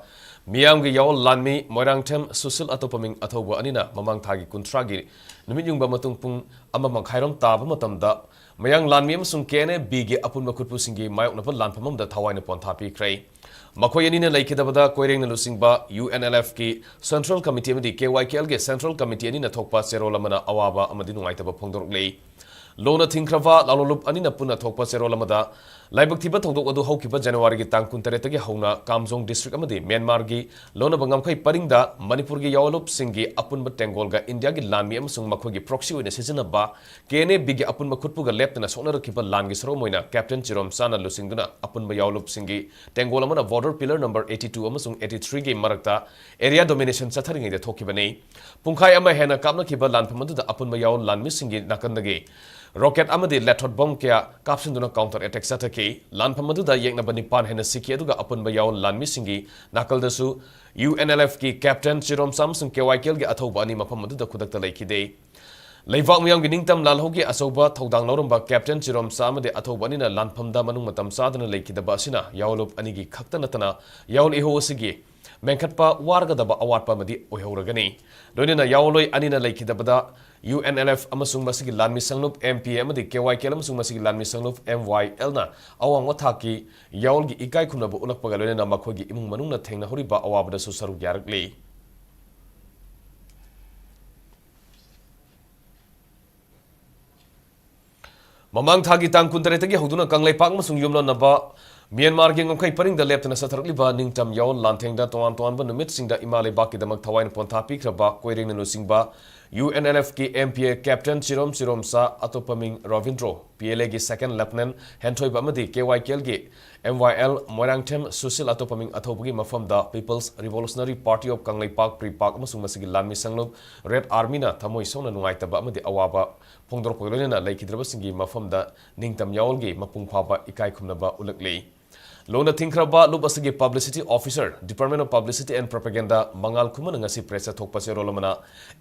ꯃꯤꯌꯥꯝꯒꯤ ꯌꯥꯑꯣꯜ ꯂꯥꯟꯃꯤ ꯃꯣꯏꯔꯥꯡꯊꯦꯝ ꯁꯨꯁꯤꯜ ꯑꯇꯣꯞꯄ ꯃꯤꯡ ꯑꯊꯧꯕ ꯑꯅꯤꯅ ꯃꯃꯥꯡ ꯊꯥꯒꯤ ꯀꯨꯟꯊ꯭ꯔꯥꯒꯤ ꯅꯨꯃꯤꯠ ꯌꯨꯡꯕ ꯃꯇꯨꯡ ꯄꯨꯡ ꯑꯃ ꯃꯈꯥꯏꯔꯣꯝ ꯇꯥꯕ ꯃꯇꯝꯗ ꯃꯌꯥꯡ ꯂꯥꯟꯃꯤ ꯑꯃꯁꯨꯡ ꯀꯦ ꯑꯦꯟ ꯑꯦ ꯕꯤꯒꯤ ꯑꯄꯨꯟꯕ ꯈꯨꯠꯄꯨꯁꯤꯡꯒꯤ ꯃꯥꯌꯣꯛꯅꯕ ꯂꯥꯟꯐꯝ ꯑꯃꯗ ꯊꯋꯥꯏꯅ ꯄꯣꯟꯊꯥ ꯄꯤꯈ꯭ꯔꯦ꯫ ꯃꯈꯣꯏ ꯑꯅꯤꯅ ꯂꯩꯈꯤꯗꯕꯗ ꯀꯣꯏꯔꯦꯡꯅ ꯂꯨꯆꯤꯡꯕ ꯌꯨ ꯑꯦꯟ ꯑꯦꯜ ꯑꯦꯐꯀꯤ ꯁꯦꯟꯇ꯭ꯔꯦꯜ ꯀꯃꯤꯇꯤ ꯑꯃꯗꯤ ꯀꯦ ꯋꯥꯏ ꯀꯦ ꯑꯦꯜꯒꯤ ꯁꯦꯟꯇ꯭ꯔꯦꯜ ꯀꯃꯤꯇꯤ ꯑꯅꯤꯅ ꯊꯣꯛꯄ ꯆꯦꯔꯣꯜ ꯑꯃꯅ ꯑꯋꯥꯕ ꯑꯃꯗꯤ ꯅꯨꯡꯉꯥꯏꯇꯕ ꯐꯣꯡꯗꯣꯔꯛꯂꯤ꯫ ꯂꯣꯟꯅ ꯊꯤꯡꯈ꯭ꯔꯕ ꯂꯥꯂꯣꯡꯂꯨꯞ ꯑꯅꯤꯅ ꯄꯨꯟꯅ ꯊꯣꯛꯄ ꯆꯦꯔꯣꯜ ꯑꯃꯗ ꯂꯥꯏꯕꯛ ꯊꯤꯕ ꯊꯧꯗꯣꯛ ꯑꯗꯨ ꯍꯧꯈꯤꯕ ꯖꯅꯋꯥꯔꯤꯒꯤ ꯇꯥꯡ ꯀꯨꯟꯇꯔꯦꯠꯇꯒꯤ ꯍꯧꯅ ꯀꯥꯝꯖꯣꯡ ꯗꯤꯁꯇ꯭ꯔꯤꯛ ꯑꯃꯗꯤ ꯃ꯭ꯌꯥꯟꯃꯥꯔꯒꯤ ꯂꯣꯟꯅꯕ ꯉꯝꯈꯩ ꯄꯔꯤꯡꯗ ꯃꯅꯤꯄꯨꯔꯒꯤ ꯌꯥꯑꯣꯟꯂꯨꯞꯁꯤꯡꯒꯤ ꯑꯄꯨꯟꯕ ꯇꯦꯡꯒꯣꯜꯒ ꯏꯟꯗꯤꯌꯥꯒꯤ ꯂꯥꯟꯃꯤ ꯑꯃꯁꯨꯡ ꯃꯈꯣꯏꯒꯤ ꯄ꯭ꯔꯣꯛꯁꯤ ꯑꯣꯏꯅ ꯁꯤꯖꯤꯟꯅꯕ ꯀꯦ ꯑꯦꯟ ꯑꯦ ꯕꯤꯒꯤ ꯑꯄꯨꯟꯕ ꯈꯨꯠꯄꯨꯒ ꯂꯦꯞꯇꯅ ꯁꯣꯛꯅꯔꯛꯈꯤꯕ ꯂꯥꯟꯒꯤ ꯁꯔꯨꯛ ꯑꯣꯏꯅ ꯀꯦꯞꯇꯦꯟ ꯆꯤꯔꯣꯝꯆꯥꯅ ꯂꯨꯆꯤꯡꯗꯨꯅ ꯑꯄꯨꯟꯕ ꯌꯥꯑꯣꯟꯂꯨꯞꯁꯤꯡꯒꯤ ꯇꯦꯡꯒꯣꯜ ꯑꯃꯅ border pillar number eighty two ꯑꯃꯁꯨꯡ eighty three ꯒꯤ ꯃꯔꯛꯇ ꯑꯦꯔꯤꯌꯥ ꯗꯣꯃꯤꯅꯦꯁꯟ ꯆꯠꯊꯔꯤꯉꯩꯗ ꯊꯣꯛꯈꯤꯕꯅꯤ꯫ ꯄꯨꯡꯈꯥꯏ ꯑꯃ ꯍꯦꯟꯅ ꯀꯥꯞꯅꯈꯤꯕ ꯂꯥꯟꯐꯝ ꯑꯗꯨꯗ ꯑꯄꯨꯟꯕ ꯌꯥꯑꯣꯟ ꯂꯥꯟꯃꯤꯁꯤꯡꯒꯤ ꯅꯥꯀꯟꯗꯒꯤ ꯔꯣꯀꯦꯠ ꯑꯃꯗꯤ ꯂꯦꯊꯣꯠ ꯕꯣꯝ ꯀꯌꯥ ꯀꯥꯞꯁꯤꯟꯗꯨꯅ ꯀꯥꯎꯟꯇꯔ ꯑꯦꯇꯦꯛ ꯆꯠꯊꯈꯤ꯫ ꯂꯥꯟꯐꯝ ꯑꯗꯨꯗ ꯌꯦꯛꯅꯕ ꯅꯤꯄꯥꯟ ꯍꯦꯟꯅ ꯁꯤꯈꯤ, ꯑꯗꯨꯒ ꯑꯄꯨꯟꯕ ꯌꯥꯑꯣꯟ ꯂꯥꯟꯃꯤꯁꯤꯡꯒꯤ ꯅꯥꯀꯜꯗꯁꯨ ꯌꯨ ꯑꯦꯟ ꯑꯦꯜ ꯑꯦꯐꯀꯤ ꯀꯦꯞꯇꯦꯟ ꯆꯤꯔꯣꯝꯆꯥ ꯑꯃꯁꯨꯡ ꯀꯦ ꯋꯥꯏ ꯀꯦ ꯑꯦꯜꯒꯤ ꯑꯊꯧꯕ ꯑꯅꯤ ꯃꯐꯝ ꯑꯗꯨꯗ ꯈꯨꯗꯛꯇ ꯂꯩꯈꯤꯗꯦ꯫ ꯂꯩꯕꯥꯛ ꯃꯤꯌꯥꯝꯒꯤ ꯅꯤꯡꯇꯝ ꯂꯥꯜꯍꯧꯒꯤ ꯑꯆꯧꯕ ꯊꯧꯗꯥꯡ ꯂꯧꯔꯝꯕ ꯀꯦꯞꯇꯦꯟ ꯆꯤꯔꯣꯝꯆꯥ ꯑꯃꯗꯤ ꯑꯊꯧꯕ ꯑꯅꯤꯅ ꯂꯥꯟꯐꯝꯗ ꯃꯅꯨꯡ ꯃꯇꯝ ꯆꯥꯗꯅ ꯂꯩꯈꯤꯗꯕ ꯑꯁꯤꯅ ꯌꯥꯑꯣꯟꯂꯨꯞ ꯑꯅꯤꯒꯤ ꯈꯛꯇ ꯅꯠꯇꯅ ꯌꯥꯑꯣꯟ ꯏꯍꯧ ꯑꯁꯤꯒꯤ ꯃꯦꯟꯈꯠꯄ ꯋꯥꯔꯒꯗꯕ ꯑꯋꯥꯠꯄ ꯑꯃꯗꯤ ꯑꯣꯏꯍꯧꯔꯒꯅꯤ꯫ ꯂꯣꯏꯅꯅ ꯌꯥꯑꯣꯟꯂꯣꯏ ꯑꯅꯤꯅ ꯂꯩꯈꯤꯗꯕꯗ ꯌꯨ ꯑꯦꯟ ꯑꯦꯜ ꯑꯦꯐ ꯑꯃꯁꯨꯡ ꯃꯁꯤꯒꯤ ꯂꯥꯟꯃꯤ ꯁꯪꯂꯨꯞ ꯑꯦꯝ ꯄꯤ ꯑꯦ ꯑꯃꯗꯤ ꯀꯦ ꯋꯥꯏ ꯀꯦ ꯑꯦꯜ ꯑꯃꯁꯨꯡ ꯃꯁꯤꯒꯤ ꯂꯥꯟꯃꯤ ꯁꯪꯂꯨꯞ ꯑꯦꯝ ꯋꯥꯏ ꯑꯦꯜꯅ ꯑꯋꯥꯡꯕ ꯊꯥꯛꯀꯤ ꯌꯥꯑꯣꯟꯒꯤ ꯏꯀꯥꯏ ꯈꯨꯝꯅꯕ ꯎꯠꯂꯛꯄꯒ ꯂꯣꯏꯅꯅ ꯃꯈꯣꯏꯒꯤ ꯏꯃꯨꯡ ꯃꯅꯨꯡꯅ ꯊꯦꯡꯅꯍꯧꯔꯤꯕ ꯑꯋꯥꯕꯗꯁꯨ ꯁꯔꯨꯛ ꯌꯥꯔꯛꯂꯤ꯫ ꯃꯃꯥꯡ ꯊꯥꯒꯤ ꯇꯥꯡ ꯀꯨꯟꯇꯔꯦꯠꯇꯒꯤ ꯍꯧꯗꯨꯅ ꯀꯪꯂꯩꯄꯥꯛ ꯑꯃꯁꯨꯡ ꯌꯨꯝꯂꯣꯟꯅꯕ ꯃ꯭ꯌꯥꯟꯃꯥꯔꯒꯤ ꯉꯝꯈꯩ ꯄꯔꯤꯡꯗ ꯂꯦꯞꯇꯅ ꯆꯠꯊꯔꯛꯂꯤꯕ ꯅꯤꯡꯇꯝ ꯌꯥꯑꯣꯟ ꯂꯥꯟꯊꯦꯡꯗ ꯇꯣꯉꯥꯟ ꯇꯣꯉꯥꯟꯕ ꯅꯨꯃꯤꯠꯁꯤꯡꯗ ꯏꯃꯥ ꯂꯩꯕꯥꯛꯀꯤꯗꯃꯛ ꯊꯋꯥꯏꯅ ꯄꯣꯟꯊꯥ ꯄꯤꯈ꯭ꯔꯕ ꯀꯣꯏꯔꯦꯡꯅ ꯂꯨꯆꯤꯡꯕ ꯌꯨ ꯑꯦꯟ ꯑꯦꯜ ꯑꯦꯐꯀꯤ M P A captain Chirom Chiromcha, ꯑꯇꯣꯞꯄ ꯃꯤꯡ ꯔꯣꯕꯤꯟꯗ꯭ꯔꯣ, ꯄꯤ ꯑꯦꯜ ꯑꯦꯒꯤ ꯁꯦꯀꯦꯟ ꯂꯦꯐꯇꯅꯦꯟ ꯍꯦꯟꯊꯣꯏꯕ ꯑꯃꯗꯤ ꯀꯦ ꯋꯥꯏ ꯀꯦ ꯑꯦꯜꯒꯤ M Y L Moirangthem Sushil, ꯑꯇꯣꯞꯄ ꯃꯤꯡ ꯑꯊꯧꯕꯒꯤ ꯃꯐꯝꯗ people's revolutionary party of Kangleipak, PREPAK, ꯑꯃꯁꯨꯡ ꯃꯁꯤꯒꯤ ꯂꯥꯟꯃꯤ ꯁꯪꯂꯨꯞ ꯔꯦꯗ ꯑꯥꯔꯃꯤꯅ ꯊꯃꯣꯏ ꯁꯣꯛꯅ ꯅꯨꯡꯉꯥꯏꯇꯕ ꯑꯃꯗꯤ ꯑꯋꯥꯕ ꯐꯣꯡꯗꯣꯔꯛꯄꯒ ꯂꯣꯏꯅꯅ ꯂꯩꯈꯤꯗ꯭ꯔꯕꯁꯤꯡꯒꯤ ꯃꯐꯝꯗ ꯅꯤꯡꯇꯝ ꯌꯥꯑꯣꯟꯒꯤ ꯃꯄꯨꯡ ꯐꯥꯕ ꯏꯀꯥꯏ ꯈꯨꯝꯅꯕ ꯎꯠꯂꯛꯂꯤ꯫ ꯂꯣꯟꯅ ꯊꯤꯡꯈ꯭ꯔꯕ ꯂꯨꯞ ꯑꯁꯤꯒꯤ publicity officer, department of publicity and propaganda, ꯃꯉꯥꯜ ꯈꯨꯃꯟꯅ ꯉꯁꯤ ꯄ꯭ꯔꯦꯁꯇ ꯊꯣꯛꯄ ꯆꯦꯔꯣꯜ ꯑꯃꯅ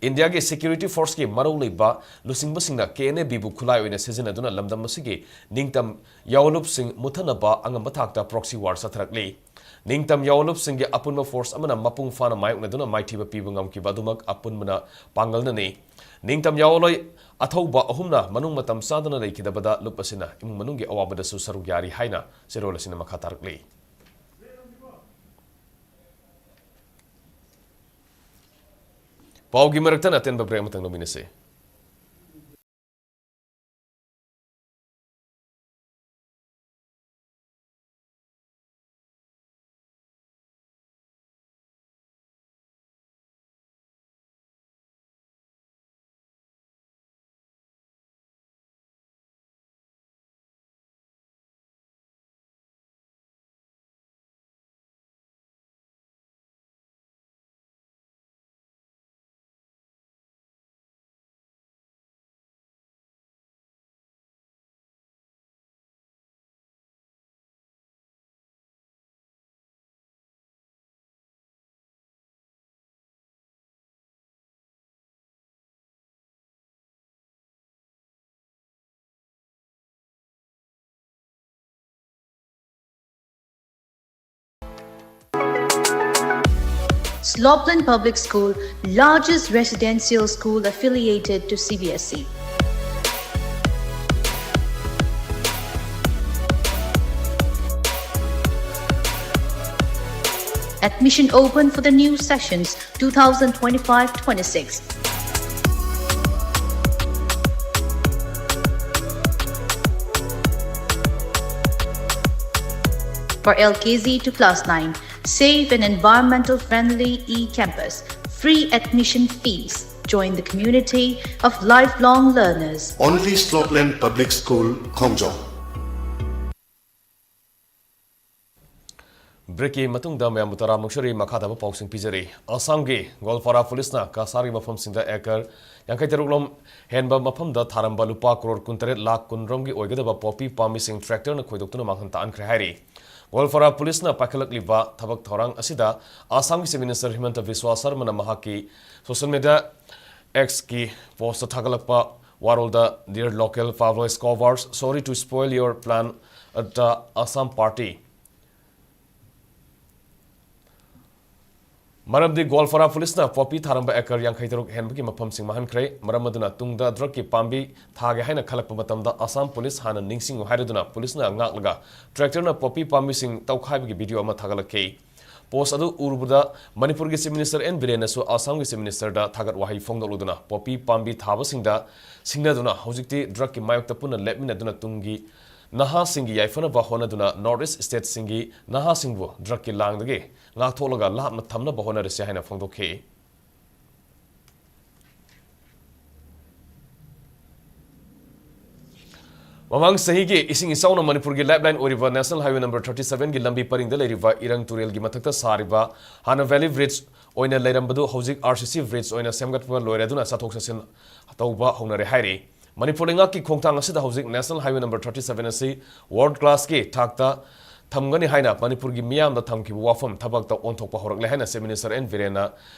ꯏꯟꯗꯤꯌꯥꯒꯤ ꯁꯦꯀ꯭ꯌꯨꯔꯤꯇꯤ ꯐꯣꯔꯁꯀꯤ ꯃꯔꯧ ꯂꯩꯕ ꯂꯨꯆꯤꯡꯕꯁꯤꯡꯅ ꯀꯦ ꯑꯦꯟ ꯑꯦ ꯕꯤꯕꯨ ꯈꯨꯠꯂꯥꯏ ꯑꯣꯏꯅ ꯁꯤꯖꯤꯟꯅꯗꯨꯅ ꯂꯝꯗꯝ ꯑꯁꯤꯒꯤ ꯅꯤꯡꯇꯝ ꯌꯥꯑꯣꯟꯂꯨꯞꯁꯤꯡ ꯃꯨꯠꯊꯅꯕ ꯑꯉꯝꯕ ꯊꯥꯛꯇ ꯄ꯭ꯔꯣꯛꯁꯤ ꯋꯥꯔ ꯆꯠꯊꯔꯛꯂꯤ꯫ ꯅꯤꯡꯇꯝ ꯌꯥꯑꯣꯂꯨꯞꯁꯤꯡꯒꯤ ꯑꯄꯨꯟꯕ ꯐꯣꯔꯁ ꯑꯃꯅ ꯃꯄꯨꯡ ꯐꯥꯅ ꯃꯥꯌꯣꯛꯅꯗꯨꯅ ꯃꯥꯏꯊꯤꯕ ꯄꯤꯕ ꯉꯝꯈꯤꯕ ꯑꯗꯨꯃꯛ ꯑꯄꯨꯟꯕꯅ ꯄꯥꯡꯒꯜꯅꯅꯤ꯫ ꯅꯤꯡꯇꯝ ꯌꯥꯑꯣꯂꯣꯏ ꯑꯊꯧꯕ ꯑꯍꯨꯝꯅ ꯃꯅꯨꯡ ꯃꯇꯝ ꯆꯥꯗꯅ ꯂꯩꯈꯤꯗꯕꯗ ꯂꯨꯞ ꯑꯁꯤꯅ ꯏꯃꯨꯡ ꯃꯅꯨꯡꯒꯤ ꯑꯋꯥꯕꯗꯁꯨ ꯁꯔꯨꯛ ꯌꯥꯔꯤ ꯍꯥꯏꯅ ꯆꯦꯔꯣꯜ ꯑꯁꯤꯅ ꯃꯈꯥ ꯇꯥꯔꯛꯂꯤ꯫ ꯄꯥꯎꯒꯤ ꯃꯔꯛꯇ ꯑꯇꯦꯟꯕ ꯕ꯭ꯔꯦꯛ ꯑꯃꯇꯪ ꯂꯧꯃꯤꯟꯅꯁꯤ꯫ Sloplin Public School, largest residential school affiliated to C B S E. Admission open for the new sessions two thousand twenty-five twenty-six. For L K G to class nine, safe and environmental friendly e-campus, free admission fees. Join the community of lifelong learners. Only Sloplin Public School, Khongjong. ꯕ꯭ꯔꯦꯛꯀꯤ ꯃꯇꯨꯡꯗ ꯃꯌꯥꯝꯕꯨ ꯇꯔꯥꯃꯨꯛ ꯁꯔꯤ ꯃꯈꯥ ꯇꯥꯕ ꯄꯥꯎꯁꯤꯡ ꯄꯤꯖꯔꯤ꯫ ꯑꯁꯥꯝꯒꯤ ꯒꯣꯜꯄꯥꯔꯥ ꯄꯨꯂꯤꯁꯅ ꯀꯁꯥꯔꯒꯤ ꯃꯐꯝꯁꯤꯡꯗ ꯑꯦꯀꯔ ꯌꯥꯡꯈꯩ ꯇꯔꯨꯛ ꯂꯣꯝ ꯍꯦꯟꯕ ꯃꯐꯝꯗ ꯊꯥꯔꯝꯕ ꯂꯨꯄꯥ ꯀ꯭ꯔꯣꯔ ꯀꯨꯟꯇꯔꯦꯠ ꯂꯥꯈ ꯀꯨꯟ ꯔꯣꯝꯒꯤ ꯑꯣꯏꯒꯗꯕ ꯄꯣꯄꯤ ꯄꯥꯝꯕꯤꯁꯤꯡ ꯇ꯭ꯔꯦꯛꯇꯔꯅ ꯈꯣꯏꯗꯣꯛꯇꯨꯅ ꯃꯥꯡꯍꯟ ꯇꯥꯛꯍꯟꯈ꯭ꯔꯦ ꯍꯥꯏꯔꯤ꯫ ꯒꯣꯜꯄꯥꯔꯥ ꯄꯨꯂꯤꯁꯅ ꯄꯥꯏꯈꯠꯂꯛꯂꯤꯕ ꯊꯕꯛ ꯊꯧꯔꯥꯡ ꯑꯁꯤꯗ ꯑꯁꯥꯝꯒꯤ ꯆꯤꯐ ꯃꯤꯅꯤꯁꯇꯔ ꯍꯤꯃꯟꯇ ꯕꯤꯁ꯭ꯋꯥ ꯁꯔꯃꯅ ꯃꯍꯥꯛꯀꯤ ꯁꯣꯁꯤꯌꯦꯜ ꯃꯤꯗꯤꯌꯥ ꯑꯦꯛꯁꯀꯤ ꯄꯣꯁꯇ ꯊꯥꯒꯠꯂꯛꯄ ꯋꯥꯔꯣꯜꯗ, "Dear local Pavloi Scovers, sorry to spoil your plan at the Assam party." ꯃꯔꯝꯗꯤ ꯒꯣꯜꯐꯔꯥ ꯄꯨꯂꯤꯁꯅ ꯄꯣꯄꯤ ꯊꯥꯔꯝꯕ ꯑꯦꯀꯔ ꯌꯥꯡꯈꯩ ꯇꯔꯨꯛ ꯍꯦꯟꯕꯒꯤ ꯃꯐꯝꯁꯤꯡ ꯃꯥꯡꯍꯟꯈ꯭ꯔꯦ꯫ ꯃꯔꯝ ꯑꯗꯨꯅ ꯇꯨꯡꯗ ꯗ꯭ꯔꯒꯀꯤ ꯄꯥꯝꯕꯤ ꯊꯥꯒꯦ ꯍꯥꯏꯅ ꯈꯜꯂꯛꯄ ꯃꯇꯝꯗ ꯑꯁꯥꯝ ꯄꯨꯂꯤꯁ ꯍꯥꯟꯅ ꯅꯤꯡꯁꯤꯡꯉꯨ ꯍꯥꯏꯔꯗꯨꯅ ꯄꯨꯂꯤꯁꯅ ꯉꯥꯛꯂꯒ ꯇ꯭ꯔꯦꯛꯇꯔꯅ ꯄꯣꯄꯤ ꯄꯥꯝꯕꯤꯁꯤꯡ ꯇꯧꯈꯥꯏꯕꯒꯤ ꯚꯤꯗꯤꯑꯣ ꯑꯃ ꯊꯥꯒꯠꯂꯛꯈꯤ꯫ ꯄꯣꯁ ꯑꯗꯨ ꯎꯔꯨꯕꯗ ꯃꯅꯤꯄꯨꯔꯒꯤ ꯆꯤꯐ ꯃꯤꯅꯤꯁꯇꯔ ꯑꯦꯟ ꯕꯤꯔꯦꯟꯅꯁꯨ ꯑꯁꯥꯝꯒꯤ ꯆꯤꯐ ꯃꯤꯅꯤꯁꯇꯔꯗ ꯊꯥꯒꯠ ꯋꯥꯍꯩ ꯐꯣꯡꯗꯣꯛꯂꯨꯗꯨꯅ ꯄꯣꯄꯤ ꯄꯥꯝꯕꯤ ꯊꯥꯕꯁꯤꯡꯗ ꯁꯤꯡꯅꯗꯨꯅ ꯍꯧꯖꯤꯛꯇꯤ ꯗ꯭ꯔꯒꯀꯤ ꯃꯥꯌꯣꯛꯇ ꯄꯨꯟꯅ ꯂꯦꯞꯃꯤꯟꯅꯗꯨꯅ ꯇꯨꯡꯒꯤ ꯅꯍꯥꯁꯤꯡꯒꯤ ꯌꯥꯏꯐꯅꯕ ꯍꯣꯠꯅꯗꯨꯅ ꯅꯣꯔꯠ ꯏꯁ ꯁ꯭ꯇꯦꯠꯁꯤꯡꯒꯤ ꯅꯍꯥꯁꯤꯡꯕꯨ ꯗ꯭ꯔꯒꯀꯤ ꯂꯥꯡꯗꯒꯤ ꯉꯥꯛꯊꯣꯛꯂꯒ ꯂꯥꯞꯅ ꯊꯝꯅꯕ ꯍꯣꯠꯅꯔꯁꯤ ꯍꯥꯏꯅ ꯐꯣꯡꯗꯣꯛꯈꯤ꯫ ꯃꯃꯥꯡ ꯆꯍꯤꯒꯤ ꯏꯁꯤꯡ ꯏꯆꯥꯎꯅ ꯃꯅꯤꯄꯨꯔꯒꯤ ꯂꯥꯏꯐꯂꯥꯏꯟ ꯑꯣꯏꯔꯤꯕ ꯅꯦꯁꯅꯦꯜ ꯍꯥꯏꯋꯦ ꯅꯝꯕꯔ ꯊꯥꯔꯇꯤ ꯁꯚꯦꯟꯒꯤ ꯂꯝꯕꯤ ꯄꯔꯤꯡꯗ ꯂꯩꯔꯤꯕ ꯏꯔꯪ ꯇꯨꯔꯦꯜꯒꯤ ꯃꯊꯛꯇ ꯁꯥꯔꯤꯕ ꯍꯥꯟꯅ ꯚꯦꯂꯤ ꯕ꯭ꯔꯤꯖ ꯑꯣꯏꯅ ꯂꯩꯔꯝꯕꯗꯨ ꯍꯧꯖꯤꯛ ꯑꯥꯔ ꯁꯤ ꯁꯤ ꯕ꯭ꯔꯤꯖ ꯑꯣꯏꯅ ꯁꯦꯝꯒꯠꯄ ꯂꯣꯏꯔꯗꯨꯅ ꯆꯠꯊꯣꯛ ꯆꯠꯁꯤꯟ ꯇꯧꯕ ꯍꯧꯅꯔꯦ ꯍꯥꯏꯔꯤ꯫ ꯃꯅꯤꯄꯨꯔ ꯂꯩꯉꯥꯛꯀꯤ ꯈꯣꯡꯊꯥꯡ ꯑꯁꯤꯗ ꯍꯧꯖꯤꯛ national highway number thirty seven ꯑꯁꯤ ꯋꯥꯔꯜꯗ ꯀ꯭ꯂꯥꯁꯀꯤ ꯊꯥꯛꯇ ꯊꯝꯒꯅꯤ ꯍꯥꯏꯅ ꯃꯅꯤꯄꯨꯔꯒꯤ ꯃꯤꯌꯥꯝꯗ ꯊꯝꯈꯤꯕ ꯋꯥꯐꯝ ꯊꯕꯛꯇ ꯑꯣꯟꯊꯣꯛꯄ ꯍꯧꯔꯛꯂꯦ ꯍꯥꯏꯅ ꯆꯤꯐ ꯃꯤꯅꯤꯁꯇꯔ ꯑꯦꯟ ꯕꯤꯔꯦꯟꯅ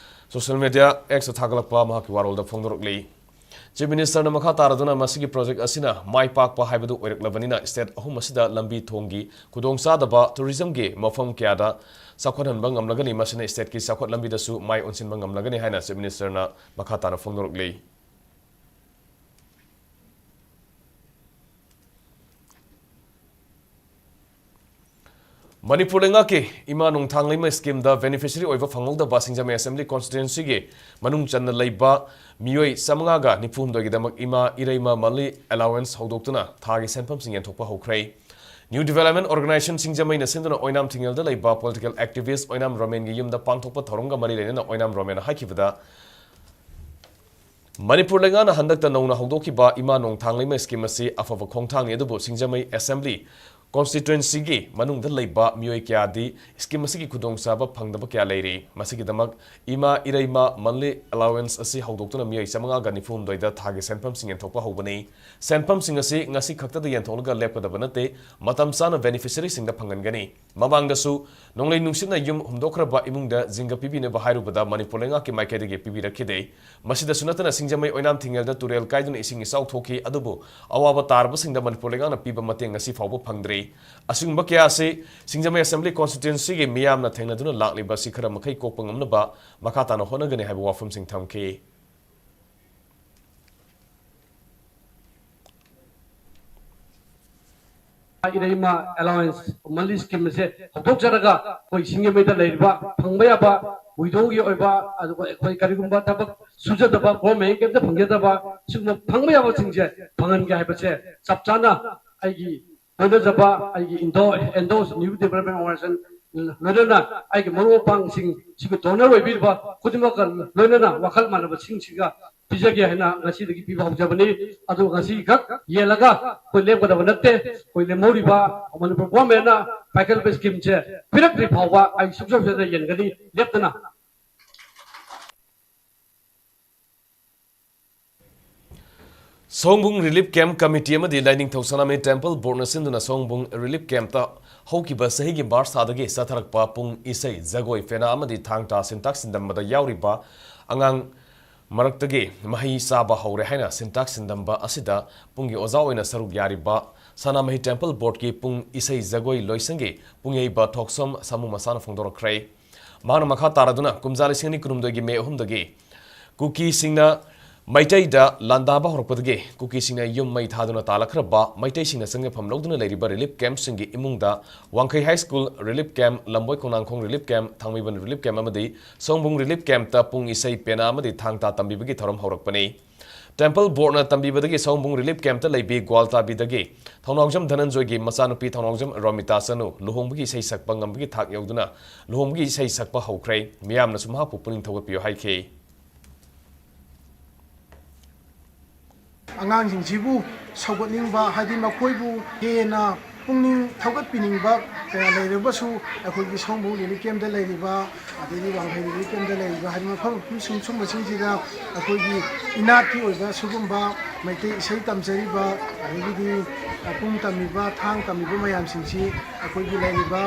ꯁꯣꯁꯤꯌꯦꯜ ꯃꯤꯗꯤꯌꯥ ꯑꯦꯛꯁꯇ ꯊꯥꯒꯠꯂꯛꯄ ꯃꯍꯥꯛꯀꯤ ꯋꯥꯔꯣꯜꯗ ꯐꯣꯡꯗꯣꯔꯛꯂꯤ꯫ ꯆꯤꯐ ꯃꯤꯅꯤꯁꯇꯔꯅ ꯃꯈꯥ ꯇꯥꯔꯗꯨꯅ ꯃꯁꯤꯒꯤ ꯄ꯭ꯔꯣꯖꯦꯛ ꯑꯁꯤꯅ ꯃꯥꯏ ꯄꯥꯛꯄ ꯍꯥꯏꯕꯗꯨ ꯑꯣꯏꯔꯛꯂꯕꯅꯤꯅ ꯁ꯭ꯇꯦꯠ ꯑꯍꯨꯝ ꯑꯁꯤꯗ ꯂꯝꯕꯤ ꯊꯣꯡꯒꯤ ꯈꯨꯗꯣꯡꯆꯥꯗꯕ ꯇꯨꯔꯤꯖꯝꯒꯤ ꯃꯐꯝ ꯀꯌꯥꯗ ꯆꯥꯎꯈꯠꯍꯟꯕ ꯉꯝꯂꯒꯅꯤ꯫ ꯃꯁꯤꯅ ꯁ꯭ꯇꯦꯠꯀꯤ ꯆꯥꯎꯈꯠ ꯂꯝꯕꯤꯗꯁꯨ ꯃꯥꯏ ꯑꯣꯟꯁꯤꯟꯕ ꯉꯝꯂꯒꯅꯤ ꯍꯥꯏꯅ ꯆꯤꯐ ꯃꯤꯅꯤꯁꯇꯔꯅ ꯃꯈꯥ ꯇꯥꯅ ꯐꯣꯡꯗꯣꯔꯛꯂꯤ꯫ ꯃꯅꯤꯄꯨꯔ ꯂꯩꯉꯥꯛꯀꯤ ꯏꯃꯥ ꯅꯣꯡꯊꯥꯡꯂꯩꯃ ꯁ꯭ꯀꯤꯝꯗ ꯕꯦꯅꯤꯐꯤꯁꯔꯤ ꯑꯣꯏꯕ ꯐꯪꯍꯧꯗꯕ ꯁꯤꯡꯖꯃꯩ ꯑꯦꯁꯦꯝꯕ꯭ꯂꯤ ꯀꯣꯟꯁꯇꯤꯇ꯭ꯋꯦꯟꯁꯤꯒꯤ ꯃꯅꯨꯡ ꯆꯟꯅ ꯂꯩꯕ ꯃꯤꯑꯣꯏ ꯆꯥꯃꯉꯥꯒ ꯅꯤꯐꯨ ꯍꯨꯝꯗꯣꯏꯒꯤꯗꯃꯛ ꯏꯃꯥ ꯏꯔꯩꯃ ꯃꯟꯂꯤ ꯑꯦꯂꯥꯋꯦꯟꯁ ꯍꯧꯗꯣꯛꯇꯨꯅ ꯊꯥꯒꯤ ꯁꯦꯟꯐꯝꯁꯤꯡ ꯌꯦꯟꯊꯣꯛꯄ ꯍꯧꯈ꯭ꯔꯦ꯫ ꯅ꯭ꯌꯨ ꯗꯤꯕꯦꯂꯞꯃꯦꯟ ꯑꯣꯔꯒꯅꯥꯏꯖꯦꯁꯟ ꯁꯤꯡꯖꯃꯩꯅ ꯁꯤꯟꯗꯨꯅ ꯑꯣꯏꯅꯥꯝ ꯊꯤꯡꯉꯦꯜꯗ ꯂꯩꯕ ꯄꯣꯂꯤꯇꯤꯀꯦꯜ ꯑꯦꯛꯇꯤꯚꯤꯁ ꯑꯣꯏꯅꯥꯝ ꯔꯣꯃꯦꯟꯒꯤ ꯌꯨꯝꯗ ꯄꯥꯡꯊꯣꯛꯄ ꯊꯧꯔꯝꯒ ꯃꯔꯤ ꯂꯩꯅꯅ ꯑꯣꯏꯅꯥꯝ ꯔꯣꯃꯦꯟꯅ ꯍꯥꯏꯈꯤꯕꯗ, ꯃꯅꯤꯄꯨꯔ ꯂꯩꯉꯥꯛꯅ ꯍꯟꯗꯛꯇ ꯅꯧꯅ ꯍꯧꯗꯣꯛꯈꯤꯕ ꯏꯃꯥ ꯅꯣꯡꯊꯥꯡꯂꯩꯃ ꯁ꯭ꯀꯤꯝ ꯑꯁꯤ ꯑꯐꯕ ꯈꯣꯡꯊꯥꯡꯅꯤ, ꯑꯗꯨꯕꯨ ꯁꯤꯡꯖꯃꯩ ꯑꯦꯁꯦꯝꯕ꯭ꯂꯤ ꯀꯣꯟꯁꯇꯤꯇ꯭ꯋꯦꯟꯁꯤꯒꯤ ꯃꯅꯨꯡꯗ ꯂꯩꯕ ꯃꯤꯑꯣꯏ ꯀꯌꯥꯗꯤ ꯁ꯭ꯀꯤꯝ ꯑꯁꯤꯒꯤ ꯈꯨꯗꯣꯡꯆꯥꯕ ꯐꯪꯗꯕ ꯀꯌꯥ ꯂꯩꯔꯤ꯫ ꯃꯁꯤꯒꯤꯗꯃꯛ ꯏꯃꯥ ꯏꯔꯩꯃ ꯃꯟꯂꯤ ꯑꯦꯂꯥꯋꯦꯟꯁ ꯑꯁꯤ ꯍꯧꯗꯣꯛꯇꯨꯅ ꯃꯤꯑꯣꯏ ꯆꯥꯃꯉꯥꯒ ꯅꯤꯐꯨ ꯍꯨꯝꯗꯣꯏꯗ ꯊꯥꯒꯤ ꯁꯦꯟꯐꯝꯁꯤꯡ ꯌꯦꯟꯊꯣꯛꯄ ꯍꯧꯕꯅꯤ꯫ ꯁꯦꯟꯐꯝꯁꯤꯡ ꯑꯁꯤ ꯉꯁꯤ ꯈꯛꯇꯗ ꯌꯦꯟꯊꯣꯛꯂꯒ ꯂꯦꯞꯀꯗꯕ ꯅꯠꯇꯦ, ꯃꯇꯝ ꯆꯥꯅ ꯕꯦꯅꯤꯐꯤꯁꯔꯤꯁꯤꯡꯗ ꯐꯪꯍꯟꯒꯅꯤ꯫ ꯃꯃꯥꯡꯗꯁꯨ ꯅꯣꯡꯂꯩ ꯅꯨꯡꯁꯤꯠꯅ ꯌꯨꯝ ꯍꯨꯝꯗꯣꯛꯈ꯭ꯔꯕ ꯏꯃꯨꯡꯗ ꯖꯤꯡꯒ ꯄꯤꯕꯤꯅꯕ ꯍꯥꯏꯔꯨꯕꯗ ꯃꯅꯤꯄꯨꯔ ꯂꯩꯉꯥꯛꯀꯤ ꯃꯥꯏꯀꯩꯗꯒꯤ ꯄꯤꯕꯤꯔꯛꯈꯤꯗꯦ꯫ ꯃꯁꯤꯗꯁꯨ ꯅꯠꯇꯅ ꯁꯤꯡꯖꯃꯩ ꯑꯣꯏꯅꯥꯝ ꯊꯤꯡꯉꯦꯜꯗ ꯇꯨꯔꯦꯜ ꯀꯥꯏꯗꯨꯅ ꯏꯁꯤꯡ ꯏꯆꯥꯎ ꯊꯣꯛꯈꯤ, ꯑꯗꯨꯕꯨ ꯑꯋꯥꯕ ꯇꯥꯔꯕꯁꯤꯡꯗ ꯃꯅꯤꯄꯨꯔ ꯂꯩꯉꯥꯛꯅ ꯄꯤꯕ ꯃꯇꯦꯡ ꯉꯁꯤ ꯐꯥꯎꯕ ꯐꯪꯗ꯭ꯔꯤ꯫ ꯑꯁꯤꯒꯨꯝꯕ ꯀꯌꯥ ꯑꯁꯤ ꯁꯤꯡꯖꯃꯩ Assembly Constituencyꯒꯤ ꯃꯤꯌꯥꯝꯅ ꯊꯦꯡꯅꯗꯨꯅ ꯂꯥꯛꯂꯤꯕ ꯑꯁꯤ ꯈꯔ ꯃꯈꯩ ꯀꯣꯛꯄ ꯉꯝꯅꯕ ꯃꯈꯥ ꯇꯥꯅ ꯍꯣꯠꯅꯒꯅꯤ ꯍꯥꯏꯕ ꯋꯥꯐꯝꯁꯤꯡ ꯊꯝꯈꯤ꯫ ꯏꯔꯩꯃ allowance monthly scheme ꯑꯁꯦ ꯍꯧꯗꯣꯛꯆꯔꯒ ꯑꯩꯈꯣꯏ ꯁꯤꯡꯖꯃꯩꯗ ꯂꯩꯔꯤꯕ ꯐꯪꯕ ꯌꯥꯕ widowꯒꯤ ꯑꯣꯏꯕ, ꯑꯗꯨꯒ ꯑꯩꯈꯣꯏ ꯀꯔꯤꯒꯨꯝꯕ ꯊꯕꯛ ꯁꯨꯖꯗꯕ, government ꯀꯩꯝꯇ ꯐꯪꯖꯗꯕ, ꯁꯤꯒꯨꯝꯕ ꯐꯪꯕ ꯌꯥꯕꯁꯤꯡꯁꯦ ꯐꯪꯍꯟꯒꯦ ꯍꯥꯏꯕꯁꯦ ꯆꯞ ꯆꯥꯅ ꯑꯩꯒꯤ ꯂꯣꯏꯅꯖꯕ ꯑꯩꯒꯤ ꯏꯟꯗꯣ, ꯑꯦꯟꯗꯣꯁ ꯅ꯭ꯌꯨ ꯗꯤꯕꯂꯞꯃꯦꯟ ꯑꯣꯔꯒꯅꯥꯏꯖꯦꯁꯟ ꯂꯣꯏꯅꯅ ꯑꯩꯒꯤ ꯃꯔꯨꯞ ꯃꯄꯥꯡꯁꯤꯡ, ꯁꯤꯒꯤ ꯗꯣꯅꯔ ꯑꯣꯏꯕꯤꯔꯤꯕ ꯈꯨꯗꯤꯡꯃꯛꯀ ꯂꯣꯏꯅꯅ ꯋꯥꯈꯜ ꯃꯥꯟꯅꯕꯁꯤꯡꯁꯤꯒ ꯄꯤꯖꯒꯦ ꯍꯥꯏꯅ ꯉꯁꯤꯗꯒꯤ ꯄꯤꯕ ꯍꯧꯖꯕꯅꯤ꯫ ꯑꯗꯨ ꯉꯁꯤꯈꯛ ꯌꯦꯜꯂꯒ ꯑꯩꯈꯣꯏ ꯂꯦꯞꯀꯗꯕ ꯅꯠꯇꯦ꯫ ꯑꯩꯈꯣꯏ ꯂꯦꯝꯍꯧꯔꯤꯕ ꯃꯅꯤꯄꯨꯔ ꯒꯣꯔꯃꯦꯟꯅ ꯄꯥꯏꯈꯠꯂꯕ ꯁ꯭ꯀꯤꯝꯁꯦ ꯄꯤꯔꯛꯇ꯭ꯔꯤ ꯐꯥꯎꯕ ꯑꯩ ꯁꯨꯡꯁꯣꯏ ꯁꯣꯏꯗꯅ ꯌꯦꯟꯒꯅꯤ ꯂꯦꯞꯇꯅ꯫ ꯁꯑꯣꯝꯕꯨꯡ Relief Camp Committee ꯑꯃꯗꯤ ꯂꯥꯏꯅꯤꯡꯊꯧ ꯁꯅꯥꯃꯍꯤ Temple Boardꯅ ꯁꯤꯟꯗꯨꯅ ꯁꯑꯣꯝꯕꯨꯡ Relief Campꯇ ꯍꯧꯈꯤꯕ ꯆꯍꯤꯒꯤ ꯃꯥꯔꯆ ꯊꯥꯗꯒꯤ ꯆꯠꯊꯔꯛꯄ ꯄꯨꯡ ꯏꯁꯩ, ꯖꯒꯣꯏ, ꯄꯦꯅꯥ ꯑꯃꯗꯤ ꯊꯥꯡ ꯇꯥ ꯁꯤꯟꯇꯥꯛ ꯁꯤꯟꯗꯝꯕꯗ ꯌꯥꯎꯔꯤꯕ ꯑꯉꯥꯡ ꯃꯔꯛꯇꯒꯤ ꯃꯍꯩ ꯆꯥꯕ ꯍꯧꯔꯦ ꯍꯥꯏꯅ ꯁꯤꯟꯇꯥꯛ ꯁꯤꯟꯗꯝꯕ ꯑꯁꯤꯗ ꯄꯨꯡꯒꯤ ꯑꯣꯖꯥ ꯑꯣꯏꯅ ꯁꯔꯨꯛ ꯌꯥꯔꯤꯕ ꯁꯅꯥꯃꯍꯤ Temple Boardꯀꯤ ꯄꯨꯡ ꯏꯁꯩ ꯖꯒꯣꯏ ꯂꯣꯏꯁꯪꯒꯤ ꯄꯨꯡꯌꯩꯕ ꯊꯣꯛꯁꯣꯝ ꯁꯥꯃꯨ ꯃꯁꯥꯅ ꯐꯣꯡꯗꯣꯔꯛꯈ꯭ꯔꯦ꯫ ꯃꯍꯥꯛꯅ ꯃꯈꯥ ꯇꯥꯔꯗꯨꯅ ꯀꯨꯝꯖꯥ ꯂꯤꯁꯤꯡ ꯑꯅꯤ ꯀꯨꯟꯍꯨꯝꯗꯣꯏꯒꯤ ꯃꯦ ꯑꯍꯨꯝꯗꯒꯤ ꯀꯨꯀꯤꯁꯤꯡꯅ ꯃꯩꯇꯩꯗ ꯂꯥꯟꯗꯥꯕ ꯍꯧꯔꯛꯄꯗꯒꯤ ꯀꯨꯀꯤꯁꯤꯡꯅ ꯌꯨꯝ ꯃꯩ ꯊꯥꯗꯨꯅ ꯇꯥꯜꯂꯛꯈ꯭ꯔꯕ ꯃꯩꯇꯩꯁꯤꯡꯅ ꯆꯪꯖꯐꯝ ꯂꯧꯗꯨꯅ ꯂꯩꯔꯤꯕ relief campꯁꯤꯡꯒꯤ ꯏꯃꯨꯡꯗ ꯋꯥꯡꯈꯩ High School Relief Camp, ꯂꯝꯕꯣꯏ ꯈꯣꯡꯅꯥꯡꯈꯣꯡ Relief Camp, ꯊꯥꯡꯃꯩꯕꯟ Relief Camp ꯑꯃꯗꯤ ꯁꯑꯣꯝꯕꯨꯡ Relief Campꯇ ꯄꯨꯡ ꯏꯁꯩ, ꯄꯦꯅꯥ ꯑꯃꯗꯤ ꯊꯥꯡ ꯇꯥ ꯇꯝꯕꯤꯕꯒꯤ ꯊꯧꯔꯝ ꯍꯧꯔꯛꯄꯅꯤ꯫ Temple Boardꯅ ꯇꯝꯕꯤꯕꯗꯒꯤ ꯁꯑꯣꯝꯕꯨꯡ Relief Campꯇ ꯂꯩꯕꯤ ꯒ꯭ꯋꯥꯜꯇꯥꯕꯤꯗꯒꯤ ꯊꯧꯅꯥꯎꯖꯝ ꯙꯅꯟꯖꯣꯏꯒꯤ ꯃꯆꯥꯅꯨꯄꯤ ꯊꯧꯅꯥꯎꯖꯝ ꯔꯣꯃꯤꯇꯥ ꯆꯅꯨ ꯂꯨꯍꯣꯡꯕꯒꯤ ꯏꯁꯩ ꯁꯛꯄ ꯉꯝꯕꯒꯤ ꯊꯥꯛ ꯌꯧꯗꯨꯅ ꯂꯨꯍꯣꯡꯕꯒꯤ ꯏꯁꯩ ꯁꯛꯄ ꯍꯧꯈ꯭ꯔꯦ꯫ ꯃꯤꯌꯥꯝꯅꯁꯨ ꯃꯍꯥꯛꯄꯨ ꯄꯨꯛꯅꯤꯡ ꯊꯧꯒꯠꯄꯤꯌꯨ ꯍꯥꯏꯈꯤ꯫ ꯑꯉꯥꯡꯁꯤꯡꯁꯤꯕꯨ ꯁꯧꯒꯠꯅꯤꯡꯕ, ꯍꯥꯏꯗꯤ ꯃꯈꯣꯏꯕꯨ ꯍꯦꯟꯅ ꯄꯨꯛꯅꯤꯡ ꯊꯧꯒꯠꯄꯤꯅꯤꯡꯕ ꯀꯌꯥ ꯂꯩꯔꯕꯁꯨ, ꯑꯩꯈꯣꯏꯒꯤ ꯁꯑꯣꯝꯕꯨꯡ Relief Campꯇ ꯂꯩꯔꯤꯕ, ꯑꯗꯒꯤ ꯋꯥꯡꯈꯩ Relief Campꯇ ꯂꯩꯔꯤꯕ, ꯍꯥꯏꯗꯤ ꯃꯐꯝ ꯁꯨꯝ-, ꯁꯨꯝꯕꯁꯤꯡꯁꯤꯗ ꯑꯩꯈꯣꯏꯒꯤ ꯏꯅꯥꯠꯀꯤ ꯑꯣꯏꯕ ꯁꯤꯒꯨꯝꯕ ꯃꯩꯇꯩ ꯏꯁꯩ ꯇꯝꯖꯔꯤꯕ, ꯑꯗꯒꯤꯗꯤ ꯄꯨꯡ ꯇꯝꯃꯤꯕ, ꯊꯥꯡ ꯇꯝꯃꯤꯕ ꯃꯌꯥꯝꯁꯤꯡꯁꯤ ꯑꯩꯈꯣꯏꯒꯤ ꯂꯩꯔꯤꯕ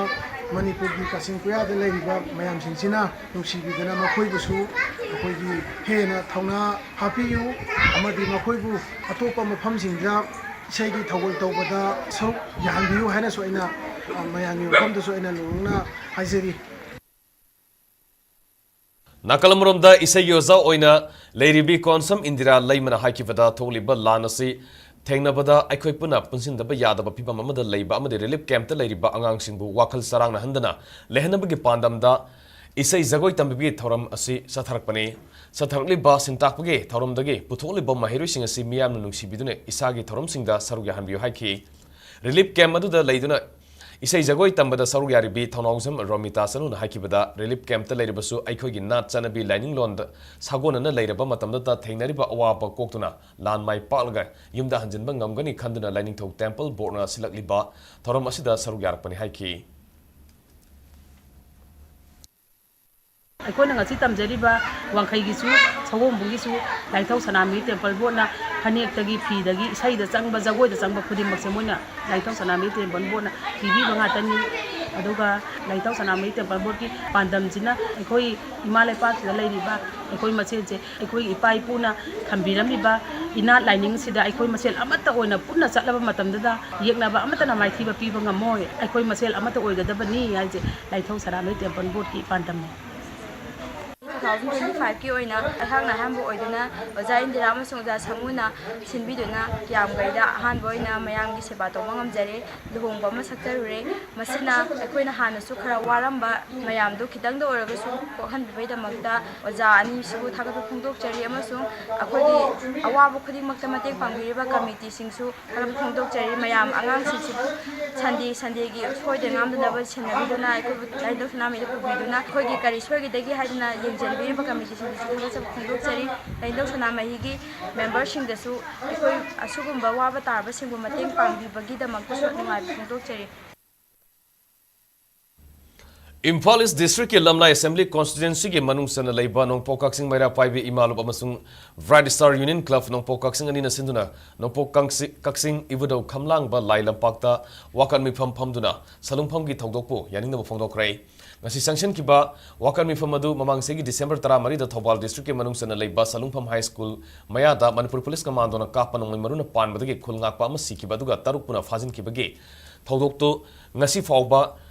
ꯃꯅꯤꯄꯨꯔꯒꯤ ꯀꯥꯆꯤꯟ ꯀꯣꯌꯥꯗ ꯂꯩꯔꯤꯕ ꯃꯌꯥꯝꯁꯤꯡꯁꯤꯅ ꯅꯨꯡꯁꯤꯕꯤꯗꯅ ꯃꯈꯣꯏꯕꯨꯁꯨ ꯑꯩꯈꯣꯏꯒꯤ ꯍꯦꯟꯅ ꯊꯧꯅꯥ ꯍꯥꯞꯄꯤꯌꯨ ꯑꯃꯗꯤ ꯃꯈꯣꯏꯕꯨ ꯑꯇꯣꯞꯄ ꯃꯐꯝꯁꯤꯡꯗ ꯏꯁꯩꯒꯤ ꯊꯧꯒꯜ ꯇꯧꯕꯗ ꯁꯔꯨꯛ ꯌꯥꯍꯟꯕꯤꯌꯨ ꯍꯥꯏꯅꯁꯨ ꯑꯩꯅ, ꯑ, ꯃꯌꯥꯝꯒꯤ ꯃꯐꯝꯗꯁꯨ ꯑꯩꯅ ꯂꯨꯅ ꯍꯥꯏꯖꯔꯤ꯫ ꯅꯥꯀꯜ ꯑꯃꯔꯣꯝꯗ ꯏꯁꯩꯒꯤ ꯑꯣꯖꯥ ꯑꯣꯏꯅ ꯂꯩꯔꯤꯕꯤ ꯀꯣꯟꯁꯝ ꯏꯟꯗꯤꯔꯥ ꯂꯩꯃꯅ ꯍꯥꯏꯈꯤꯕꯗ, ꯊꯣꯛꯂꯤꯕ ꯂꯥꯟ ꯑꯁꯤ ꯊꯦꯡꯅꯕꯗ ꯑꯩꯈꯣꯏ ꯄꯨꯟꯅ ꯄꯨꯟꯁꯤꯟꯗꯕ ꯌꯥꯗꯕ ꯐꯤꯕꯝ ꯑꯃꯗ ꯂꯩꯕ ꯑꯃꯗꯤ ꯔꯤꯂꯤꯐ ꯀꯦꯝꯞꯇ ꯂꯩꯔꯤꯕ ꯑꯉꯥꯡꯁꯤꯡꯕꯨ ꯋꯥꯈꯜ ꯆꯔꯥꯡꯅꯍꯟꯗꯅ ꯂꯩꯍꯟꯅꯕꯒꯤ ꯄꯥꯟꯗꯝꯗ ꯏꯁꯩ ꯖꯒꯣꯏ ꯇꯝꯕꯤꯕꯒꯤ ꯊꯧꯔꯝ ꯑꯁꯤ ꯆꯠꯊꯔꯛꯄꯅꯤ꯫ ꯆꯠꯊꯔꯛꯂꯤꯕ ꯁꯤꯟꯇꯥꯛꯄꯒꯤ ꯊꯧꯔꯝꯗꯒꯤ ꯄꯨꯊꯣꯛꯂꯤꯕ ꯃꯍꯩꯔꯣꯏꯁꯤꯡ ꯑꯁꯤ ꯃꯤꯌꯥꯝꯅ ꯅꯨꯡꯁꯤꯕꯤꯗꯨꯅ ꯏꯁꯥꯒꯤ ꯊꯧꯔꯝꯁꯤꯡꯗ ꯁꯔꯨꯛ ꯌꯥꯍꯟꯕꯤꯌꯨ ꯍꯥꯏꯈꯤ꯫ ꯔꯤꯂꯤꯐ ꯀꯦꯝꯞ ꯑꯗꯨꯗ ꯂꯩꯗꯨꯅ ꯏꯁꯩ ꯖꯒꯣꯏ ꯇꯝꯕꯗ ꯁꯔꯨꯛ ꯌꯥꯔꯤꯕꯤ ꯊꯧꯅꯥꯎꯖꯝ ꯔꯣꯃꯤꯇꯥ ꯆꯅꯨꯅ ꯍꯥꯏꯈꯤꯕꯗ, ꯔꯤꯂꯤꯐ ꯀꯦꯝꯞꯇ ꯂꯩꯔꯕꯁꯨ ꯑꯩꯈꯣꯏꯒꯤ ꯅꯥꯠ ꯆꯠꯅꯕꯤ ꯂꯥꯏꯅꯤꯡꯂꯣꯟꯗ ꯁꯥꯒꯣꯟꯅꯅ ꯂꯩꯔꯕ ꯃꯇꯝꯗꯇ ꯊꯦꯡꯅꯔꯤꯕ ꯑꯋꯥꯕ ꯀꯣꯛꯇꯨꯅ ꯂꯥꯟ ꯃꯥꯏ ꯄꯥꯛꯂꯒ ꯌꯨꯝꯗ ꯍꯟꯖꯤꯟꯕ ꯉꯝꯒꯅꯤ ꯈꯟꯗꯨꯅ ꯂꯥꯏꯅꯤꯡꯊꯧ ꯇꯦꯝꯄꯜ ꯕꯣꯔꯗꯅ ꯁꯤꯜꯂꯛꯂꯤꯕ ꯊꯧꯔꯝ ꯑꯁꯤꯗ ꯁꯔꯨꯛ ꯌꯥꯔꯛꯄꯅꯤ ꯍꯥꯏꯈꯤ꯫ ꯑꯩꯈꯣꯏꯅ ꯉꯁꯤ ꯇꯝꯖꯔꯤꯕ ꯋꯥꯡꯈꯩꯒꯤꯁꯨ, ꯁꯑꯣꯝꯕꯨꯡꯒꯤꯁꯨ ꯂꯥꯏꯅꯤꯡꯊꯧ ꯁꯅꯥꯃꯍꯤ ꯇꯦꯝꯄꯜ ꯕꯣꯔꯗꯅ ꯐꯅꯦꯛꯇꯒꯤ, ꯐꯤꯗꯒꯤ, ꯏꯁꯩꯗ ꯆꯪꯕ, ꯖꯒꯣꯏꯗ ꯆꯪꯕ ꯈꯨꯗꯤꯡꯃꯛꯁꯦ ꯃꯣꯏꯅ ꯂꯥꯏꯅꯤꯡꯊꯧ ꯁꯅꯥꯃꯍꯤ ꯇꯦꯝꯄꯜ ꯕꯣꯔꯗꯅ ꯄꯤꯕꯤꯕ ꯉꯥꯛꯇꯅꯤ꯫ ꯑꯗꯨꯒ ꯂꯥꯏꯅꯤꯡꯊꯧ ꯁꯅꯥꯃꯍꯤ ꯇꯦꯝꯄꯜ ꯕꯣꯔꯗꯀꯤ ꯄꯥꯟꯗꯝꯁꯤꯅ ꯑꯩꯈꯣꯏ ꯏꯃꯥ ꯂꯩꯄꯥꯛꯁꯤꯗ ꯂꯩꯔꯤꯕ ꯑꯩꯈꯣꯏ ꯃꯁꯦꯜꯁꯦ, ꯑꯩꯈꯣꯏ ꯏꯄꯥ ꯏꯄꯨꯅ ꯊꯝꯕꯤꯔꯝꯂꯤꯕ ꯏꯅꯥꯠ ꯂꯥꯏꯅꯤꯡꯁꯤꯗ ꯑꯩꯈꯣꯏ ꯃꯁꯦꯜ ꯑꯃꯠꯇ ꯑꯣꯏꯅ ꯄꯨꯟꯅ ꯆꯠꯂꯕ ꯃꯇꯝꯗꯨꯗ ꯌꯦꯛꯅꯕ ꯑꯃꯠꯇꯅ ꯃꯥꯏꯊꯤꯕ ꯄꯤꯕ ꯉꯝꯃꯣꯏ꯫ ꯑꯩꯈꯣꯏ ꯃꯁꯦꯜ ꯑꯃꯠꯇ ꯑꯣꯏꯒꯗꯕꯅꯤ ꯍꯥꯏꯁꯦ ꯂꯥꯏꯅꯤꯡꯊꯧ ꯁꯅꯥꯃꯍꯤ ꯇꯦꯝꯄꯜ ꯕꯣꯔꯗꯀꯤ ꯄꯥꯟꯗꯝꯅꯤ꯫ Two thousand twenty-five ꯀꯤ ꯑꯣꯏꯅ ꯑꯩꯍꯥꯛꯅ ꯑꯍꯥꯟꯕ ꯑꯣꯏꯗꯨꯅ ꯑꯣꯖꯥ ꯏꯟꯗꯤꯔꯥ ꯑꯃꯁꯨꯡ ꯑꯣꯖꯥ ꯁꯥꯃꯨꯅ ꯁꯤꯟꯕꯤꯗꯨꯅ ꯀꯤꯌꯥꯝꯒꯩꯗ ꯑꯍꯥꯟꯕ ꯑꯣꯏꯅ ꯃꯌꯥꯝꯒꯤ ꯁꯦꯕꯥ ꯇꯧꯕ ꯉꯝꯖꯔꯦ꯫ ꯂꯨꯍꯣꯡꯕ ꯑꯃ ꯁꯛꯆꯔꯨꯔꯦ꯫ ꯃꯁꯤꯅ ꯑꯩꯈꯣꯏꯅ ꯍꯥꯟꯅꯁꯨ ꯈꯔ ꯋꯥꯔꯝꯕ ꯃꯌꯥꯝꯗꯣ ꯈꯤꯇꯪꯗ ꯑꯣꯏꯔꯒꯁꯨ ꯀꯣꯛꯍꯟꯕꯤꯕꯒꯤꯗꯃꯛꯇ ꯑꯣꯖꯥ ꯑꯅꯤꯁꯤꯕꯨ ꯊꯥꯒꯠꯄ ꯐꯣꯡꯗꯣꯛꯆꯔꯤ ꯑꯃꯁꯨꯡ ꯑꯩꯈꯣꯏꯒꯤ ꯑꯋꯥꯕ ꯈꯨꯗꯤꯡꯃꯛꯇ ꯃꯇꯦꯡ ꯄꯥꯡꯕꯤꯔꯤꯕ ꯀꯃꯤꯇꯤꯁꯤꯡꯁꯨ ꯊꯥꯒꯠꯄ ꯐꯣꯡꯗꯣꯛꯆꯔꯤ꯫ ꯃꯌꯥꯝ ꯑꯉꯥꯡꯁꯤꯡꯁꯤꯕꯨ Sunday, Sunday ꯒꯤ ꯁꯣꯏꯗ ꯉꯥꯝꯗꯅꯕ ꯁꯦꯟꯅꯕꯤꯗꯨꯅ, ꯑꯩꯈꯣꯏꯕꯨ ꯂꯥꯏꯅꯤꯡꯊꯧ ꯁꯅꯥꯃꯍꯤꯗ ꯄꯨꯕꯤꯗꯨꯅ ꯑꯩꯈꯣꯏꯒꯤ ꯀꯔꯤ ꯁꯣꯏꯒꯗꯒꯦ ꯍꯥꯏꯗꯨꯅ ꯌꯦꯡꯁꯤꯟꯕꯤꯔꯤꯕ ꯀꯃꯤꯇꯤꯁꯤꯡꯗꯁꯨ ꯊꯥꯒꯠꯆꯕ ꯐꯣꯡꯗꯣꯛꯆꯔꯤ꯫ ꯂꯥꯏꯅꯤꯡꯊꯧ ꯁꯅꯥꯃꯍꯤꯒꯤ ꯃꯦꯝꯕꯔꯁꯤꯡꯗꯁꯨ ꯑꯩꯈꯣꯏ ꯑꯁꯤꯒꯨꯝꯕ ꯋꯥꯕ ꯇꯥꯔꯕꯁꯤꯡꯕꯨ ꯃꯇꯦꯡ ꯄꯥꯡꯕꯤꯕꯒꯤꯗꯃꯛꯇꯁꯨ ꯅꯨꯡꯉꯥꯏꯕ ꯐꯣꯡꯗꯣꯛꯆꯔꯤ꯫ ꯏꯝꯐꯥꯜ ꯏꯁ ꯗꯤꯁꯇ꯭ꯔꯤꯛꯀꯤ ꯂꯝꯂꯥꯏ ꯑꯦꯁꯦꯝꯕ꯭ꯂꯤ ꯀꯣꯟꯁꯇꯤꯇ꯭ꯋꯦꯟꯁꯤꯒꯤ ꯃꯅꯨꯡ ꯆꯟꯅ ꯂꯩꯕ ꯅꯣꯡꯄꯣꯛ ꯀꯛꯆꯤꯡ ꯃꯩꯔꯥ ꯄꯥꯏꯕꯤ ꯏꯃꯥ ꯂꯨꯞ ꯑꯃꯁꯨꯡ ꯕ꯭ꯔꯥꯏꯠ ꯁ꯭ꯇꯥꯔ ꯌꯨꯅꯤꯌꯟ ꯀ꯭ꯂꯕ ꯅꯣꯡꯄꯣꯛ ꯀꯛꯆꯤꯡ ꯑꯅꯤꯅ ꯁꯤꯟꯗꯨꯅ ꯅꯣꯡꯄꯣꯛ ꯀꯪꯁꯤ-, ꯀꯛꯆꯤꯡ ꯏꯕꯨꯙꯧ ꯈꯝꯂꯥꯡꯕ ꯂꯥꯏ ꯂꯝꯄꯥꯛꯇ ꯋꯥꯀꯠ ꯃꯤꯐꯝ ꯐꯝꯗꯨꯅ ꯁꯂꯨꯡꯐꯝꯒꯤ ꯊꯧꯗꯣꯛꯄꯨ ꯌꯥꯅꯤꯡꯗꯕ ꯐꯣꯡꯗꯣꯛꯈ꯭ꯔꯦ꯫ ꯉꯁꯤ ꯆꯪꯁꯤꯟꯈꯤꯕ ꯋꯥꯀꯠ ꯃꯤꯐꯝ ꯑꯗꯨ ꯃꯃꯥꯡ ꯆꯍꯤꯒꯤ ꯗꯤꯁꯦꯝꯕꯔ ꯇꯔꯥꯃꯔꯤꯗ ꯊꯧꯕꯥꯜ ꯗꯤꯁꯇ꯭ꯔꯤꯛꯀꯤ ꯃꯅꯨꯡ ꯆꯟꯅ ꯂꯩꯕ ꯁꯂꯨꯡꯐꯝ ꯍꯥꯏ ꯁ꯭ꯀꯨꯜ ꯃꯌꯥꯗ ꯃꯅꯤꯄꯨꯔ ꯄꯨꯂꯤꯁ ꯀꯃꯥꯟꯗꯣꯅ ꯀꯥꯞꯄ ꯅꯣꯡꯃꯩ ꯃꯔꯨꯅ ꯄꯥꯟꯕꯗꯒꯤ ꯈꯨꯜ ꯉꯥꯛꯄ ꯑꯃ ꯁꯤꯈꯤꯕ ꯑꯗꯨꯒ ꯇꯔꯨꯛ ꯄꯨꯅ ꯐꯥꯖꯤꯟꯈꯤꯕꯒꯤ ꯊꯧꯗꯣꯛꯇꯨ ꯉꯁꯤ ꯐꯥꯎꯕ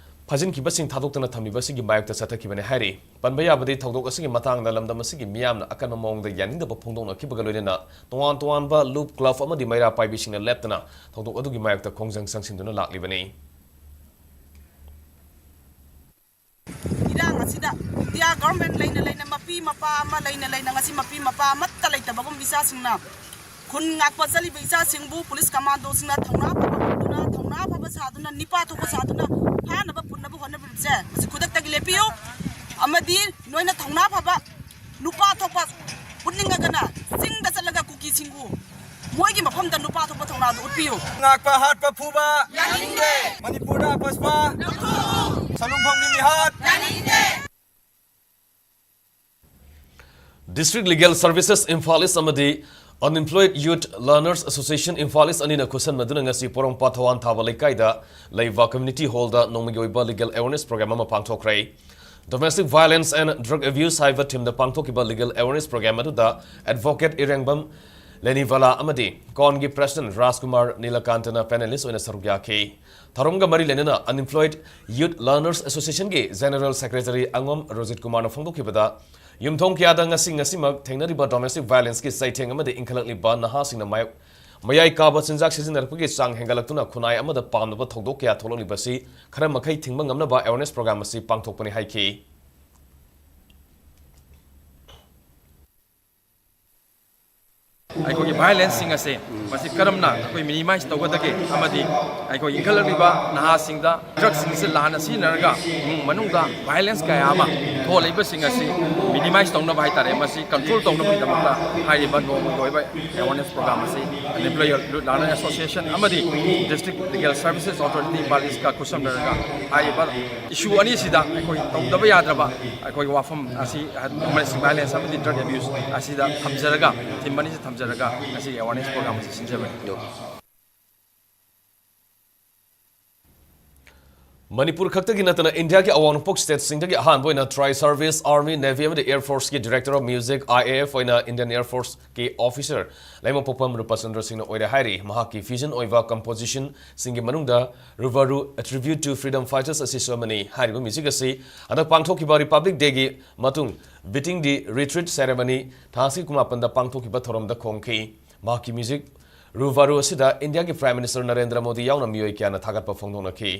ꯐꯥꯖꯤꯟꯈꯤꯕꯁꯤꯡ ꯊꯥꯗꯣꯛꯇꯅ ꯊꯝꯕꯤꯕ ꯑꯁꯤꯒꯤ ꯃꯥꯌꯣꯛꯇ ꯆꯠꯊꯈꯤꯕꯅꯤ ꯍꯥꯏꯔꯤ꯫ ꯄꯟꯕ ꯌꯥꯕꯗꯤ, ꯊꯧꯗꯣꯛ ꯑꯁꯤꯒꯤ ꯃꯇꯥꯡꯗ ꯂꯝꯗꯝ ꯑꯁꯤꯒꯤ ꯃꯤꯌꯥꯝꯅ ꯑꯀꯟꯕ ꯃꯑꯣꯡꯗ ꯌꯥꯅꯤꯡꯗꯕ ꯐꯣꯡꯗꯣꯛꯅꯈꯤꯕꯒ ꯂꯣꯏꯅꯅ ꯇꯣꯉꯥꯟ ꯇꯣꯉꯥꯟꯕ ꯂꯨꯞ, ꯀ꯭ꯂꯕ ꯑꯃꯗꯤ ꯃꯩꯔꯥ ꯄꯥꯏꯕꯤꯁꯤꯡꯅ ꯂꯦꯞꯇꯅ ꯊꯧꯗꯣꯛ ꯑꯗꯨꯒꯤ ꯃꯥꯌꯣꯛꯇ ꯈꯣꯡꯖꯪ ꯆꯪꯁꯤꯟꯗꯨꯅ ꯂꯥꯛꯂꯤꯕꯅꯤ꯫ ꯏꯔꯥꯡ ꯑꯁꯤꯗ ꯏꯟꯗꯤꯌꯥ ꯒꯚꯔꯟꯃꯦꯟꯠ ꯂꯩꯅ ꯂꯩꯅ, ꯃꯄꯤ ꯃꯄꯥ ꯑꯃ ꯂꯩꯅ ꯂꯩꯅ ꯉꯁꯤ ꯃꯄꯤ ꯃꯄꯥ ꯑꯃꯠꯇ ꯂꯩꯇꯕꯒꯨꯝ ꯏꯆꯥꯁꯤꯡꯅ ꯈꯨꯟ ꯉꯥꯛꯄ ꯆꯠꯂꯤꯕ ꯏꯆꯥꯁꯤꯡꯕꯨ ꯄꯨꯂꯤꯁ ꯀꯃꯥꯟꯗꯣꯁꯤꯡꯅ ꯊꯧꯅꯥ ꯐꯕ ꯎꯠꯇꯨꯅ, ꯊꯧꯅꯥ ꯐꯕ ꯁꯥꯗꯨꯅ, ꯅꯤꯄꯥ ꯊꯣꯛꯄ ꯁꯥꯗꯨꯅ ꯐꯥꯅꯕ ꯄꯨꯟꯅꯕ ꯍꯣꯠꯅꯕꯤꯕꯁꯦ ꯃꯁꯤ ꯈꯨꯗꯛꯇꯒꯤ ꯂꯦꯞꯄꯤꯌꯨ꯫ ꯑꯃꯗꯤ ꯅꯣꯏꯅ ꯊꯧꯅꯥ ꯐꯕ ꯅꯨꯄꯥ ꯊꯣꯛꯄ ꯎꯠꯅꯤꯡꯉꯒꯅ ꯆꯤꯡꯗ ꯆꯠꯂꯒ ꯀꯨꯀꯤꯁꯤꯡꯕꯨ ꯃꯣꯏꯒꯤ ꯃꯐꯝꯗ ꯅꯨꯄꯥ ꯊꯣꯛꯄ ꯊꯧꯅꯥꯗꯨ ꯎꯠꯄꯤꯌꯨ꯫ ꯉꯥꯛꯄ ꯍꯥꯠꯄ ꯐꯨꯕ ꯌꯥꯅꯤꯡꯗꯦ꯫ ꯃꯅꯤꯄꯨꯔꯗ ꯑꯄꯁꯄ ꯂꯧꯊꯣꯛꯎ꯫ ꯁꯂꯨꯡꯐꯝꯒꯤ ꯃꯤꯍꯥꯠ ꯌꯥꯅꯤꯡꯗꯦ꯫ District Legal Services Imphal East ꯑꯃꯗꯤ Unemployed Youth Learners Association Imphal East ꯑꯅꯤꯅ ꯈꯨꯠꯁꯝꯅꯗꯨꯅ ꯉꯁꯤ ꯄꯣꯔꯣꯝꯄꯥꯠ ꯊꯋꯥꯟ ꯊꯥꯕ ꯂꯩꯀꯥꯏꯗ ꯂꯩꯕ community hall ꯗ ꯅꯣꯡꯃꯒꯤ ꯑꯣꯏꯕ legal awareness program ꯑꯃ ꯄꯥꯡꯊꯣꯛꯈ꯭ꯔꯦ꯫ Domestic Violence and Drug Abuse ꯍꯥꯏꯕ theme ꯗ ꯄꯥꯡꯊꯣꯛꯈꯤꯕ legal awareness program ꯑꯗꯨꯗ Advocate ꯏꯔꯦꯡꯕꯝ ꯂꯦꯅꯤꯚꯂꯥ ꯑꯃꯗꯤ CON ꯒꯤ President ꯔꯥꯖꯀꯨꯃꯥꯔ ꯅꯤꯂꯀꯥꯟꯇꯅ panelist ꯑꯣꯏꯅ ꯁꯔꯨꯛ ꯌꯥꯈꯤ꯫ ꯊꯧꯔꯝꯒ ꯃꯔꯤ ꯂꯩꯅꯅ Unemployed Youth Learners Association ꯒꯤ General Secretary ꯑꯉꯣꯝ ꯔꯣꯖꯤꯠ ꯀꯨꯃꯥꯔꯅ ꯐꯣꯡꯗꯣꯛꯈꯤꯕꯗ, ꯌꯨꯝꯊꯣꯡ ꯀꯌꯥꯗ ꯉꯁꯤ ꯉꯁꯤꯃꯛ ꯊꯦꯡꯅꯔꯤꯕ domestic violence ꯀꯤ ꯆꯩꯊꯦꯡ ꯑꯃꯗꯤ ꯏꯟꯈꯠꯂꯛꯂꯤꯕ ꯅꯍꯥꯁꯤꯡꯅ ꯃꯥꯌꯣꯛ-, ꯃꯌꯥꯏ ꯀꯥꯕ ꯆꯤꯟꯖꯥꯛ ꯁꯤꯖꯤꯟꯅꯔꯛꯄꯒꯤ ꯆꯥꯡ ꯍꯦꯟꯒꯠꯂꯛꯇꯨꯅ ꯈꯨꯟꯅꯥꯏ ꯑꯃꯗ ꯄꯥꯝꯅꯕ ꯊꯧꯗꯣꯛ ꯀꯌꯥ ꯊꯣꯛꯂꯛꯂꯤꯕꯁꯤ ꯈꯔ ꯃꯈꯩ ꯊꯤꯡꯕ ꯉꯝꯅꯕ awareness program ꯑꯁꯤ ꯄꯥꯡꯊꯣꯛꯄꯅꯤ ꯍꯥꯏꯈꯤ꯫ ꯑꯩꯈꯣꯏꯒꯤ ꯚꯥꯏꯑꯣꯂꯦꯟꯁꯁꯤꯡ ꯑꯁꯦ ꯃꯁꯤ ꯀꯔꯝꯅ ꯑꯩꯈꯣꯏ ꯃꯤꯅꯤꯃꯥꯏꯁ ꯇꯧꯒꯗꯒꯦ ꯑꯃꯗꯤ ꯑꯩꯈꯣꯏ ꯏꯟꯈꯠꯂꯛꯂꯤꯕ ꯅꯍꯥꯁꯤꯡꯗ ꯗ꯭ꯔꯒꯁꯤꯡꯁꯦ ꯂꯥꯟꯅ ꯁꯤꯖꯤꯟꯅꯔꯒ ꯏꯃꯨꯡ ꯃꯅꯨꯡꯗ ꯚꯥꯏꯑꯣꯂꯦꯟꯁ ꯀꯌꯥ ꯑꯃ ꯊꯣꯛꯍꯜꯂꯛꯏꯕꯁꯤꯡ ꯑꯁꯤ ꯃꯤꯅꯤꯃꯥꯏꯁ ꯇꯧꯅꯕ ꯍꯥꯏꯇꯥꯔꯦ, ꯃꯁꯤ ꯀꯟꯇ꯭ꯔꯣꯜ ꯇꯧꯅꯕꯒꯤꯗꯃꯛꯇ ꯍꯥꯏꯔꯤꯕ ꯅꯣꯡꯃꯒꯤ ꯑꯣꯏꯕ ꯑꯦꯋꯥꯔꯅꯦꯁ ꯄ꯭ꯔꯣꯒ꯭ꯔꯥꯝ ꯑꯁꯤ Unemployed Youth Learner Association ꯑꯃꯗꯤ District Legal Services Authority, ꯄꯥꯂꯤꯁꯀ ꯈꯨꯠꯁꯝꯅꯔꯒ ꯍꯥꯏꯔꯤꯕ ꯏꯁꯨ ꯑꯅꯤꯁꯤꯗ ꯑꯩꯈꯣꯏ ꯇꯧꯗꯕ ꯌꯥꯗ꯭ꯔꯕ ꯑꯩꯈꯣꯏꯒꯤ ꯋꯥꯐꯝ ꯑꯁꯤ ꯗꯣꯃꯦꯁꯇꯤꯛ ꯚꯥꯏꯑꯣꯂꯦꯟꯁ ꯑꯃꯗꯤ ꯗ꯭ꯔꯒ ꯑꯦꯕ꯭ꯌꯨꯁ ꯑꯁꯤꯗ ꯊꯝꯖꯔꯒ, ꯊꯤꯝ ꯑꯅꯤꯁꯤ ꯊꯝꯖꯔꯒ ꯉꯁꯤꯒꯤ ꯑꯦꯋꯥꯔꯅꯦꯁ ꯄ꯭ꯔꯣꯒ꯭ꯔꯥꯝ ꯑꯁꯤ ꯁꯤꯟꯖꯕꯅꯤ꯫ ꯃꯅꯤꯄꯨꯔ ꯈꯛꯇꯒꯤ ꯅꯠꯇꯅ ꯏꯟꯗꯤꯌꯥꯒꯤ ꯑꯋꯥꯡ ꯅꯣꯡꯄꯣꯛ ꯁ꯭ꯇꯦꯠꯁꯤꯡꯗꯒꯤ ꯑꯍꯥꯟꯕ ꯑꯣꯏꯅ ꯇ꯭ꯔꯥꯏ ꯁꯔꯚꯤꯁ, ꯑꯥꯔꯃꯤ, ꯅꯦꯚꯤ ꯑꯃꯗꯤ ꯑꯦꯌꯔ ꯐꯣꯔꯁꯀꯤ director of music, I A F, ꯑꯣꯏꯅ ꯏꯟꯗꯤꯌꯟ ꯑꯦꯌꯔ ꯐꯣꯔꯁꯀꯤ ꯑꯣꯐꯤꯁꯔ ꯂꯩꯃꯄꯣꯛꯄꯝ ꯔꯨꯄꯆꯟꯗ꯭ꯔ ꯁꯤꯡꯅ ꯑꯣꯏꯔꯦ ꯍꯥꯏꯔꯤ꯫ ꯃꯍꯥꯛꯀꯤ ꯐ꯭ꯌꯨꯖꯟ ꯑꯣꯏꯕ ꯀꯝꯄꯣꯖꯤꯁꯟꯁꯤꯡꯒꯤ ꯃꯅꯨꯡꯗ ꯔꯨꯕꯥꯔꯨ, A Tribute to Freedom Fighters ꯑꯁꯤꯁꯨ ꯑꯃꯅꯤ꯫ ꯍꯥꯏꯔꯤꯕ ꯃ꯭ꯌꯨꯖꯤꯛ ꯑꯁꯤ ꯍꯟꯗꯛ ꯄꯥꯡꯊꯣꯛꯈꯤꯕ ꯔꯤꯄꯕ꯭ꯂꯤꯛ ꯗꯦꯒꯤ ꯃꯇꯨꯡ ꯕꯤꯇꯤꯡ ꯗꯤ ꯔꯤꯇ꯭ꯔꯤꯠ ꯁꯦꯔꯦꯃꯅꯤ ꯊꯥ ꯑꯁꯤꯒꯤ ꯀꯨꯟꯃꯥꯄꯟꯗ ꯄꯥꯡꯊꯣꯛꯈꯤꯕ ꯊꯧꯔꯝꯗ ꯈꯣꯡꯈꯤ꯫ ꯃꯍꯥꯛꯀꯤ ꯃ꯭ꯌꯨꯖꯤꯛ ꯔꯨꯕꯥꯔꯨ ꯑꯁꯤꯗ ꯏꯟꯗꯤꯌꯥꯒꯤ ꯄ꯭ꯔꯥꯏꯝ ꯃꯤꯅꯤꯁꯇꯔ ꯅꯔꯦꯟꯗ꯭ꯔ ꯃꯣꯗꯤ ꯌꯥꯎꯅ ꯃꯤꯑꯣꯏ ꯀꯌꯥꯅ ꯊꯥꯒꯠꯄ ꯐꯣꯡꯗꯣꯛꯅꯈꯤ꯫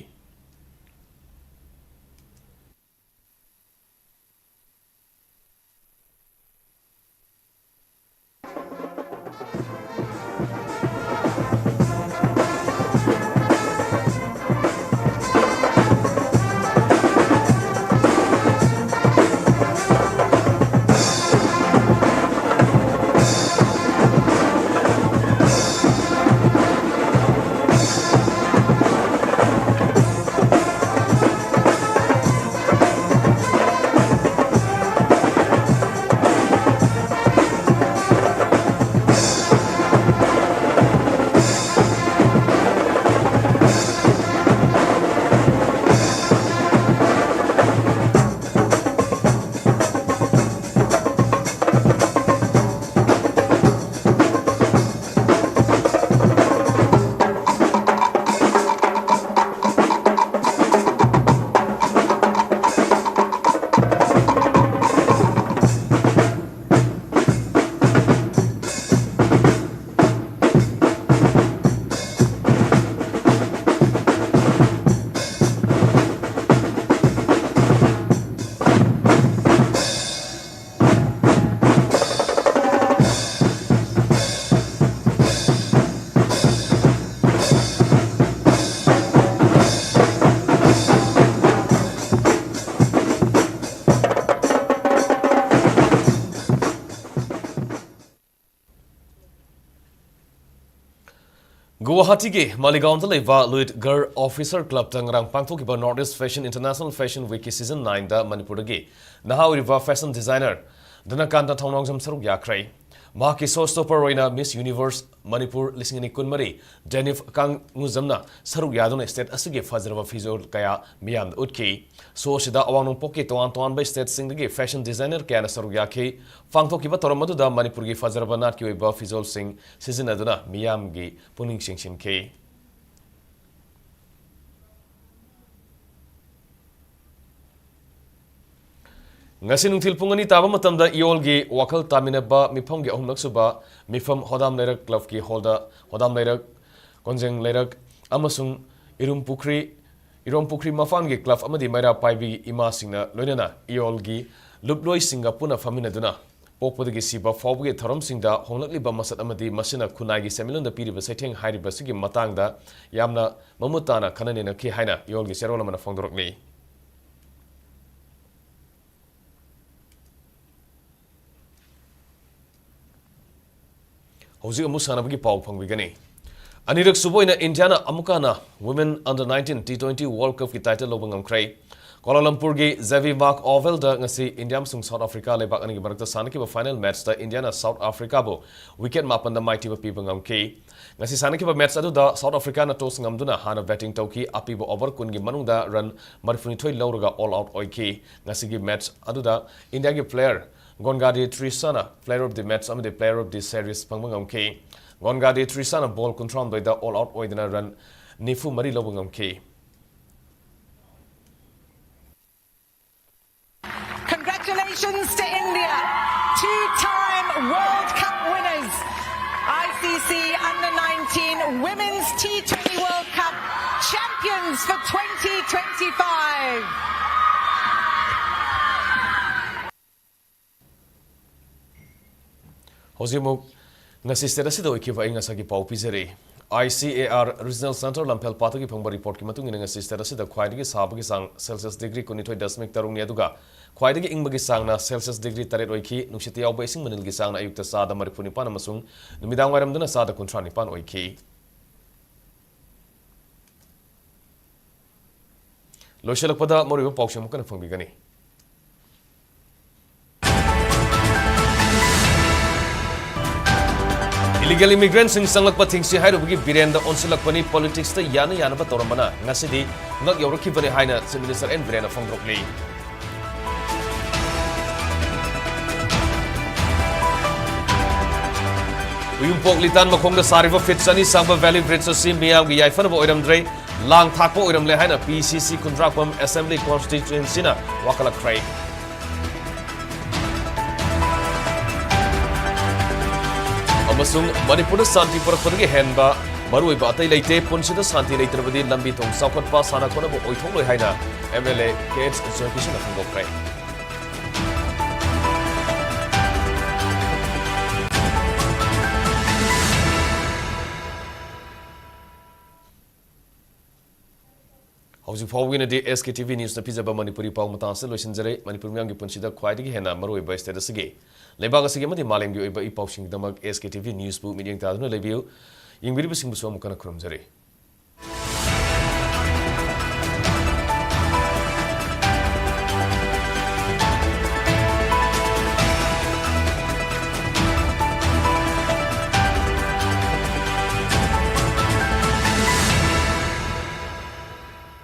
ꯒꯨꯋꯥꯍꯥꯇꯤꯒꯤ ꯃꯥꯂꯤꯒꯥꯎꯟꯗ ꯂꯩꯕ ꯂꯨꯏꯠ ꯒꯔꯜ ꯑꯣꯐꯤꯁꯔ ꯀ꯭ꯂꯕꯇ ꯉꯔꯥꯡ ꯄꯥꯡꯊꯣꯛꯈꯤꯕ north east fashion international fashion ꯋꯤꯛꯀꯤ ꯁꯤꯖꯟ ꯅꯥꯏꯟꯗ ꯃꯅꯤꯄꯨꯔꯗꯒꯤ ꯅꯍꯥ ꯑꯣꯏꯔꯤꯕ ꯐꯦꯁꯟ ꯗꯤꯖꯥꯏꯅꯔ ꯙꯅꯀꯥꯟꯇ ꯊꯧꯅꯥꯎꯖꯝ ꯁꯔꯨꯛ ꯌꯥꯈ꯭ꯔꯦ꯫ ꯃꯍꯥꯛꯀꯤ ꯁꯣ ꯁ꯭ꯇꯣꯄꯔ ꯑꯣꯏꯅ ꯃꯤꯁ ꯌꯨꯅꯤꯚꯔꯁ ꯃꯅꯤꯄꯨꯔ ꯂꯤꯁꯤꯡ ꯑꯅꯤ ꯀꯨꯟꯃꯔꯤ ꯗꯦꯅꯤꯐ ꯀꯥꯡꯉꯨꯖꯝꯅ ꯁꯔꯨꯛ ꯌꯥꯗꯨꯅ ꯁ꯭ꯇꯦꯠ ꯑꯁꯤꯒꯤ ꯐꯖꯔꯕ ꯐꯤꯖꯣꯜ ꯀꯌꯥ ꯃꯤꯌꯥꯝꯗ ꯎꯠꯈꯤ꯫ ꯁꯣ ꯑꯁꯤꯗ ꯑꯋꯥꯡ ꯅꯣꯡꯄꯣꯛꯀꯤ ꯇꯣꯉꯥꯟ ꯇꯣꯉꯥꯟꯕ ꯁ꯭ꯇꯦꯠꯁꯤꯡꯗꯒꯤ ꯐꯦꯁꯟ ꯗꯤꯖꯥꯏꯅꯔ ꯀꯌꯥꯅ ꯁꯔꯨꯛ ꯌꯥꯈꯤ꯫ ꯄꯥꯡꯊꯣꯛꯈꯤꯕ ꯊꯧꯔꯝ ꯑꯗꯨꯗ ꯃꯅꯤꯄꯨꯔꯒꯤ ꯐꯖꯔꯕ ꯅꯥꯠꯀꯤ ꯑꯣꯏꯕ ꯐꯤꯖꯣꯜꯁꯤꯡ ꯁꯤꯖꯤꯟꯅꯗꯨꯅ ꯃꯤꯌꯥꯝꯒꯤ ꯄꯨꯛꯅꯤꯡ ꯆꯤꯡꯁꯤꯟꯈꯤ꯫ ꯉꯁꯤ ꯅꯨꯡꯊꯤꯜ ꯄꯨꯡ ꯑꯅꯤ ꯇꯥꯕ ꯃꯇꯝꯗ ꯏꯌꯣꯜꯒꯤ ꯋꯥꯈꯜ ꯇꯥꯃꯤꯟꯅꯕ ꯃꯤꯐꯝꯒꯤ ꯑꯍꯨꯝꯂꯛ ꯁꯨꯕ ꯃꯤꯐꯝ ꯍꯣꯗꯥꯝ ꯂꯩꯔꯛ ꯀ꯭ꯂꯕꯀꯤ ꯍꯣꯜꯗ ꯍꯣꯗꯥꯝ ꯂꯩꯔꯛ, ꯀꯣꯟꯖꯦꯡ ꯂꯩꯔꯛ ꯑꯃꯁꯨꯡ ꯏꯔꯨꯝ ꯄꯨꯈ꯭ꯔꯤ, ꯏꯔꯣꯝ ꯄꯨꯈ꯭ꯔꯤ ꯃꯄꯥꯟꯒꯤ ꯀ꯭ꯂꯕ ꯑꯃꯗꯤ ꯃꯩꯔꯥ ꯄꯥꯏꯕꯤ ꯏꯃꯥꯁꯤꯡꯅ ꯂꯣꯏꯅꯅ ꯏꯌꯣꯜꯒꯤ ꯂꯨꯞꯂꯣꯏꯁꯤꯡꯒ ꯄꯨꯟꯅ ꯐꯝꯃꯤꯟꯅꯗꯨꯅ ꯄꯣꯛꯄꯗꯒꯤ ꯁꯤꯕ ꯐꯥꯎꯕꯒꯤ ꯊꯧꯔꯝꯁꯤꯡꯗ ꯍꯣꯡꯂꯛꯂꯤꯕ ꯃꯁꯛ ꯑꯃꯗꯤ ꯃꯁꯤꯅ ꯈꯨꯟꯅꯥꯏꯒꯤ ꯁꯦꯟꯃꯤꯠꯂꯣꯟꯗ ꯄꯤꯔꯤꯕ ꯁꯩꯊꯦꯡ ꯍꯥꯏꯔꯤꯕꯁꯤꯒꯤ ꯃꯇꯥꯡꯗ ꯌꯥꯝꯅ ꯃꯃꯨꯠ ꯇꯥꯅ ꯈꯟꯅ ꯅꯩꯅꯈꯤ ꯍꯥꯏꯅ ꯏꯌꯣꯜꯒꯤ ꯆꯦꯔꯣꯜ ꯑꯃꯅ ꯐꯣꯡꯗꯣꯔꯛꯂꯤ꯫ ꯍꯧꯖꯤꯛ ꯑꯃꯨꯛ ꯁꯥꯟꯅꯕꯒꯤ ꯄꯥꯎ ꯐꯪꯕꯤꯒꯅꯤ꯫ ꯑꯅꯤꯔꯛ ꯁꯨꯕ ꯑꯣꯏꯅ ꯏꯟꯗꯤꯌꯥꯅ ꯑꯃꯨꯛꯀ ꯍꯟꯅ Women Under nineteen T twenty World Cupꯀꯤ title ꯂꯧꯕ ꯉꯝꯈ꯭ꯔꯦ꯫ ꯀ꯭ꯋꯥꯂꯥꯂꯝꯄꯨꯔꯒꯤ ꯖꯦꯕꯤ ꯃꯥꯔꯛ ꯑꯣꯚꯦꯜꯗ ꯉꯁꯤ ꯏꯟꯗꯤꯌꯥ ꯑꯃꯁꯨꯡ ꯁꯥꯎꯠ ꯑꯐ꯭ꯔꯤꯀꯥ ꯂꯩꯕꯥꯛ ꯑꯅꯤꯒꯤ ꯃꯔꯛꯇ ꯁꯥꯟꯅꯈꯤꯕ ꯐꯥꯏꯅꯦꯜ ꯃꯦꯠꯆꯇ ꯏꯟꯗꯤꯌꯥꯅ ꯁꯥꯎꯠ ꯑꯐ꯭ꯔꯤꯀꯥꯕꯨ ꯋꯤꯀꯦꯠ ꯃꯥꯄꯟꯗ ꯃꯥꯏꯊꯤꯕ ꯄꯤꯕ ꯉꯝꯈꯤ꯫ ꯉꯁꯤ ꯁꯥꯟꯅꯈꯤꯕ ꯃꯦꯠꯆ ꯑꯗꯨꯗ ꯁꯥꯎꯠ ꯑꯐ꯭ꯔꯤꯀꯥꯅ ꯇꯣꯁ ꯉꯝꯗꯨꯅ ꯍꯥꯟꯅ ꯕꯦꯇꯤꯡ ꯇꯧꯈꯤ꯫ ꯑꯄꯤꯕ ꯑꯣꯚꯔ ꯀꯨꯟꯒꯤ ꯃꯅꯨꯡꯗ ꯔꯟ ꯃꯔꯤꯐꯨꯅꯤꯊꯣꯏ ꯂꯧꯔꯒ ꯑꯣꯜ ꯑꯥꯎꯠ ꯑꯣꯏꯈꯤ꯫ ꯉꯁꯤꯒꯤ ꯃꯦꯠꯆ ꯑꯗꯨꯗ ꯏꯟꯗꯤꯌꯥꯒꯤ player ꯒꯣꯟꯒꯥꯗꯤ ꯇ꯭ꯔꯤꯁꯥꯅ Player of the Match ꯑꯃꯗꯤ Player of the Series ꯐꯪꯕ ꯉꯝꯈꯤ꯫ ꯒꯣꯟꯒꯥꯗꯤ ꯇ꯭ꯔꯤꯁꯥꯅ ꯕꯣꯜ ꯀꯨꯟꯊ꯭ꯔꯥꯍꯨꯝꯗꯣꯏꯗ ꯑꯣꯜ ꯑꯥꯎꯠ ꯑꯣꯏꯗꯨꯅ ꯔꯟ ꯅꯤꯐꯨ ꯃꯔꯤ ꯂꯧꯕ ꯉꯝꯈꯤ꯫ Congratulations to India, two-time World Cup winners, I C C Under nineteen Women's T twenty World Cup champions for twenty twenty-five. ꯍꯧꯖꯤꯛ ꯑꯃꯨꯛ ꯉꯁꯤ ꯁ꯭ꯇꯦꯠ ꯑꯁꯤꯗ ꯑꯣꯏꯈꯤꯕ ꯑꯏꯪ ꯑꯁꯥꯒꯤ ꯄꯥꯎ ꯄꯤꯖꯔꯤ꯫ I C A R Regional Centre ꯂꯝꯐꯦꯜ ꯄꯥꯠꯇꯒꯤ ꯐꯪꯕ ꯔꯤꯄꯣꯔꯠꯀꯤ ꯃꯇꯨꯡ ꯏꯟꯅ ꯉꯁꯤ ꯁ꯭ꯇꯦꯠ ꯑꯁꯤꯗ ꯈ꯭ꯋꯥꯏꯗꯒꯤ ꯁꯥꯕꯒꯤ ꯆꯥꯡ ꯁꯦꯜꯁꯤꯌꯁ ꯗꯤꯒ꯭ꯔꯤ ꯀꯨꯟꯅꯤꯊꯣꯏ ꯗꯁꯃꯤꯛ ꯇꯔꯨꯛꯅꯤ, ꯑꯗꯨꯒ ꯈ꯭ꯋꯥꯏꯗꯒꯤ ꯏꯪꯕꯒꯤ ꯆꯥꯡꯅ ꯁꯦꯜꯁꯤꯌꯁ ꯗꯤꯒ꯭ꯔꯤ ꯇꯔꯦꯠ ꯑꯣꯏꯈꯤ꯫ ꯅꯨꯡꯁꯤꯠꯇ ꯌꯥꯎꯕ ꯏꯁꯤꯡ ꯃꯅꯤꯜꯒꯤ ꯆꯥꯡꯅ ꯑꯌꯨꯛꯇ ꯆꯥꯗ ꯃꯔꯤꯐꯨ ꯅꯤꯄꯥꯟ ꯑꯃꯁꯨꯡ ꯅꯨꯃꯤꯗꯥꯡ ꯋꯥꯏꯔꯝꯗꯅ ꯆꯥꯗ ꯀꯨꯟꯊ꯭ꯔꯥ ꯅꯤꯄꯥꯟ ꯑꯣꯏꯈꯤ꯫ ꯂꯣꯏꯁꯤꯜꯂꯛꯄꯗ ꯃꯔꯨꯑꯣꯏꯕ ꯄꯥꯎꯁꯤꯡ ꯑꯃꯨꯛ ꯍꯟꯅ ꯐꯪꯕꯤꯒꯅꯤ꯫ Illegal immigrantꯁꯤꯡ ꯆꯪꯂꯛꯄ ꯊꯤꯡꯁꯤ ꯍꯥꯏꯔꯨꯕꯒꯤ ꯕꯤꯔꯦꯟꯗ ꯑꯣꯟꯁꯤꯜꯂꯛꯄꯅꯤ꯫ Politicsꯇ ꯌꯥꯅ ꯌꯥꯅꯕ ꯇꯧꯔꯝꯕꯅ ꯉꯁꯤꯗꯤ ꯉꯛ ꯌꯧꯔꯛꯈꯤꯕꯅꯤ ꯍꯥꯏꯅ Chief Minister N ꯕꯤꯔꯦꯟꯅ ꯐꯣꯡꯗꯣꯛꯂꯤ꯫ ꯎꯌꯨꯝꯄꯣꯛ ꯂꯤꯇꯥꯟ ꯃꯈꯣꯡꯗ ꯁꯥꯔꯤꯕ feet ꯆꯅꯤ ꯁꯥꯡꯕ Valley Bridge ꯑꯁꯤ ꯃꯤꯌꯥꯝꯒꯤ ꯌꯥꯏꯐꯅꯕ ꯑꯣꯏꯔꯝꯗ꯭ꯔꯦ, ꯂꯥꯡ ꯊꯥꯛꯄ ꯑꯣꯏꯔꯝꯂꯦ ꯍꯥꯏꯅ P C C ꯈꯨꯟꯗ꯭ꯔꯥꯛꯄꯝ Assembly Constituencyꯅ ꯋꯥꯀꯠꯂꯛꯈ꯭ꯔꯦ꯫ ꯑꯃꯁꯨꯡ ꯃꯅꯤꯄꯨꯔꯗ ꯁꯥꯟꯇꯤ ꯄꯨꯔꯛꯄꯗꯒꯤ ꯍꯦꯟꯕ ꯃꯔꯨꯑꯣꯏꯕ ꯑꯇꯩ ꯂꯩꯇꯦ꯫ ꯄꯨꯟꯁꯤꯗ ꯁꯥꯟꯇꯤ ꯂꯩꯇ꯭ꯔꯕꯗꯤ ꯂꯝꯕꯤ ꯊꯣꯡ ꯆꯥꯎꯈꯠꯄ, ꯁꯥꯟꯅ ꯈꯣꯠꯅꯕ ꯑꯣꯏꯊꯣꯛꯂꯣꯏ ꯍꯥꯏꯅ M L A K H ꯖꯣꯏꯀꯤꯁꯟꯅ ꯐꯣꯡꯗꯣꯛꯈ꯭ꯔꯦ꯫ ꯍꯧꯖꯤꯛ ꯐꯥꯎꯕꯒꯤ ꯑꯣꯏꯅꯗꯤ S K T V Newsꯅ ꯄꯤꯖꯕ ꯃꯅꯤꯄꯨꯔꯤ ꯄꯥꯎ ꯃꯇꯥꯡ ꯑꯁꯤꯗ ꯂꯣꯏꯁꯤꯟꯖꯔꯦ꯫ ꯃꯅꯤꯄꯨꯔ ꯃꯤꯌꯥꯝꯒꯤ ꯄꯨꯟꯁꯤꯗ ꯈ꯭ꯋꯥꯏꯗꯒꯤ ꯍꯦꯟꯅ ꯃꯔꯨꯑꯣꯏꯕ state ꯑꯁꯤꯒꯤ, ꯂꯩꯕꯥꯛ ꯑꯁꯤꯒꯤ ꯑꯃꯗꯤ ꯃꯥꯂꯦꯝꯒꯤ ꯑꯣꯏꯕ E ꯄꯥꯎꯁꯤꯡꯒꯤꯗꯃꯛ S K T V Newsꯄꯨ ꯃꯤꯠꯌꯦꯡ ꯇꯥꯗꯨꯅ ꯂꯩꯕꯤꯌꯨ꯫ ꯌꯦꯡꯕꯤꯔꯤꯕꯁꯤꯡꯕꯨꯁꯨ ꯑꯃꯨꯛ ꯍꯟꯅ ꯈꯨꯔꯨꯝꯖꯔꯤ꯫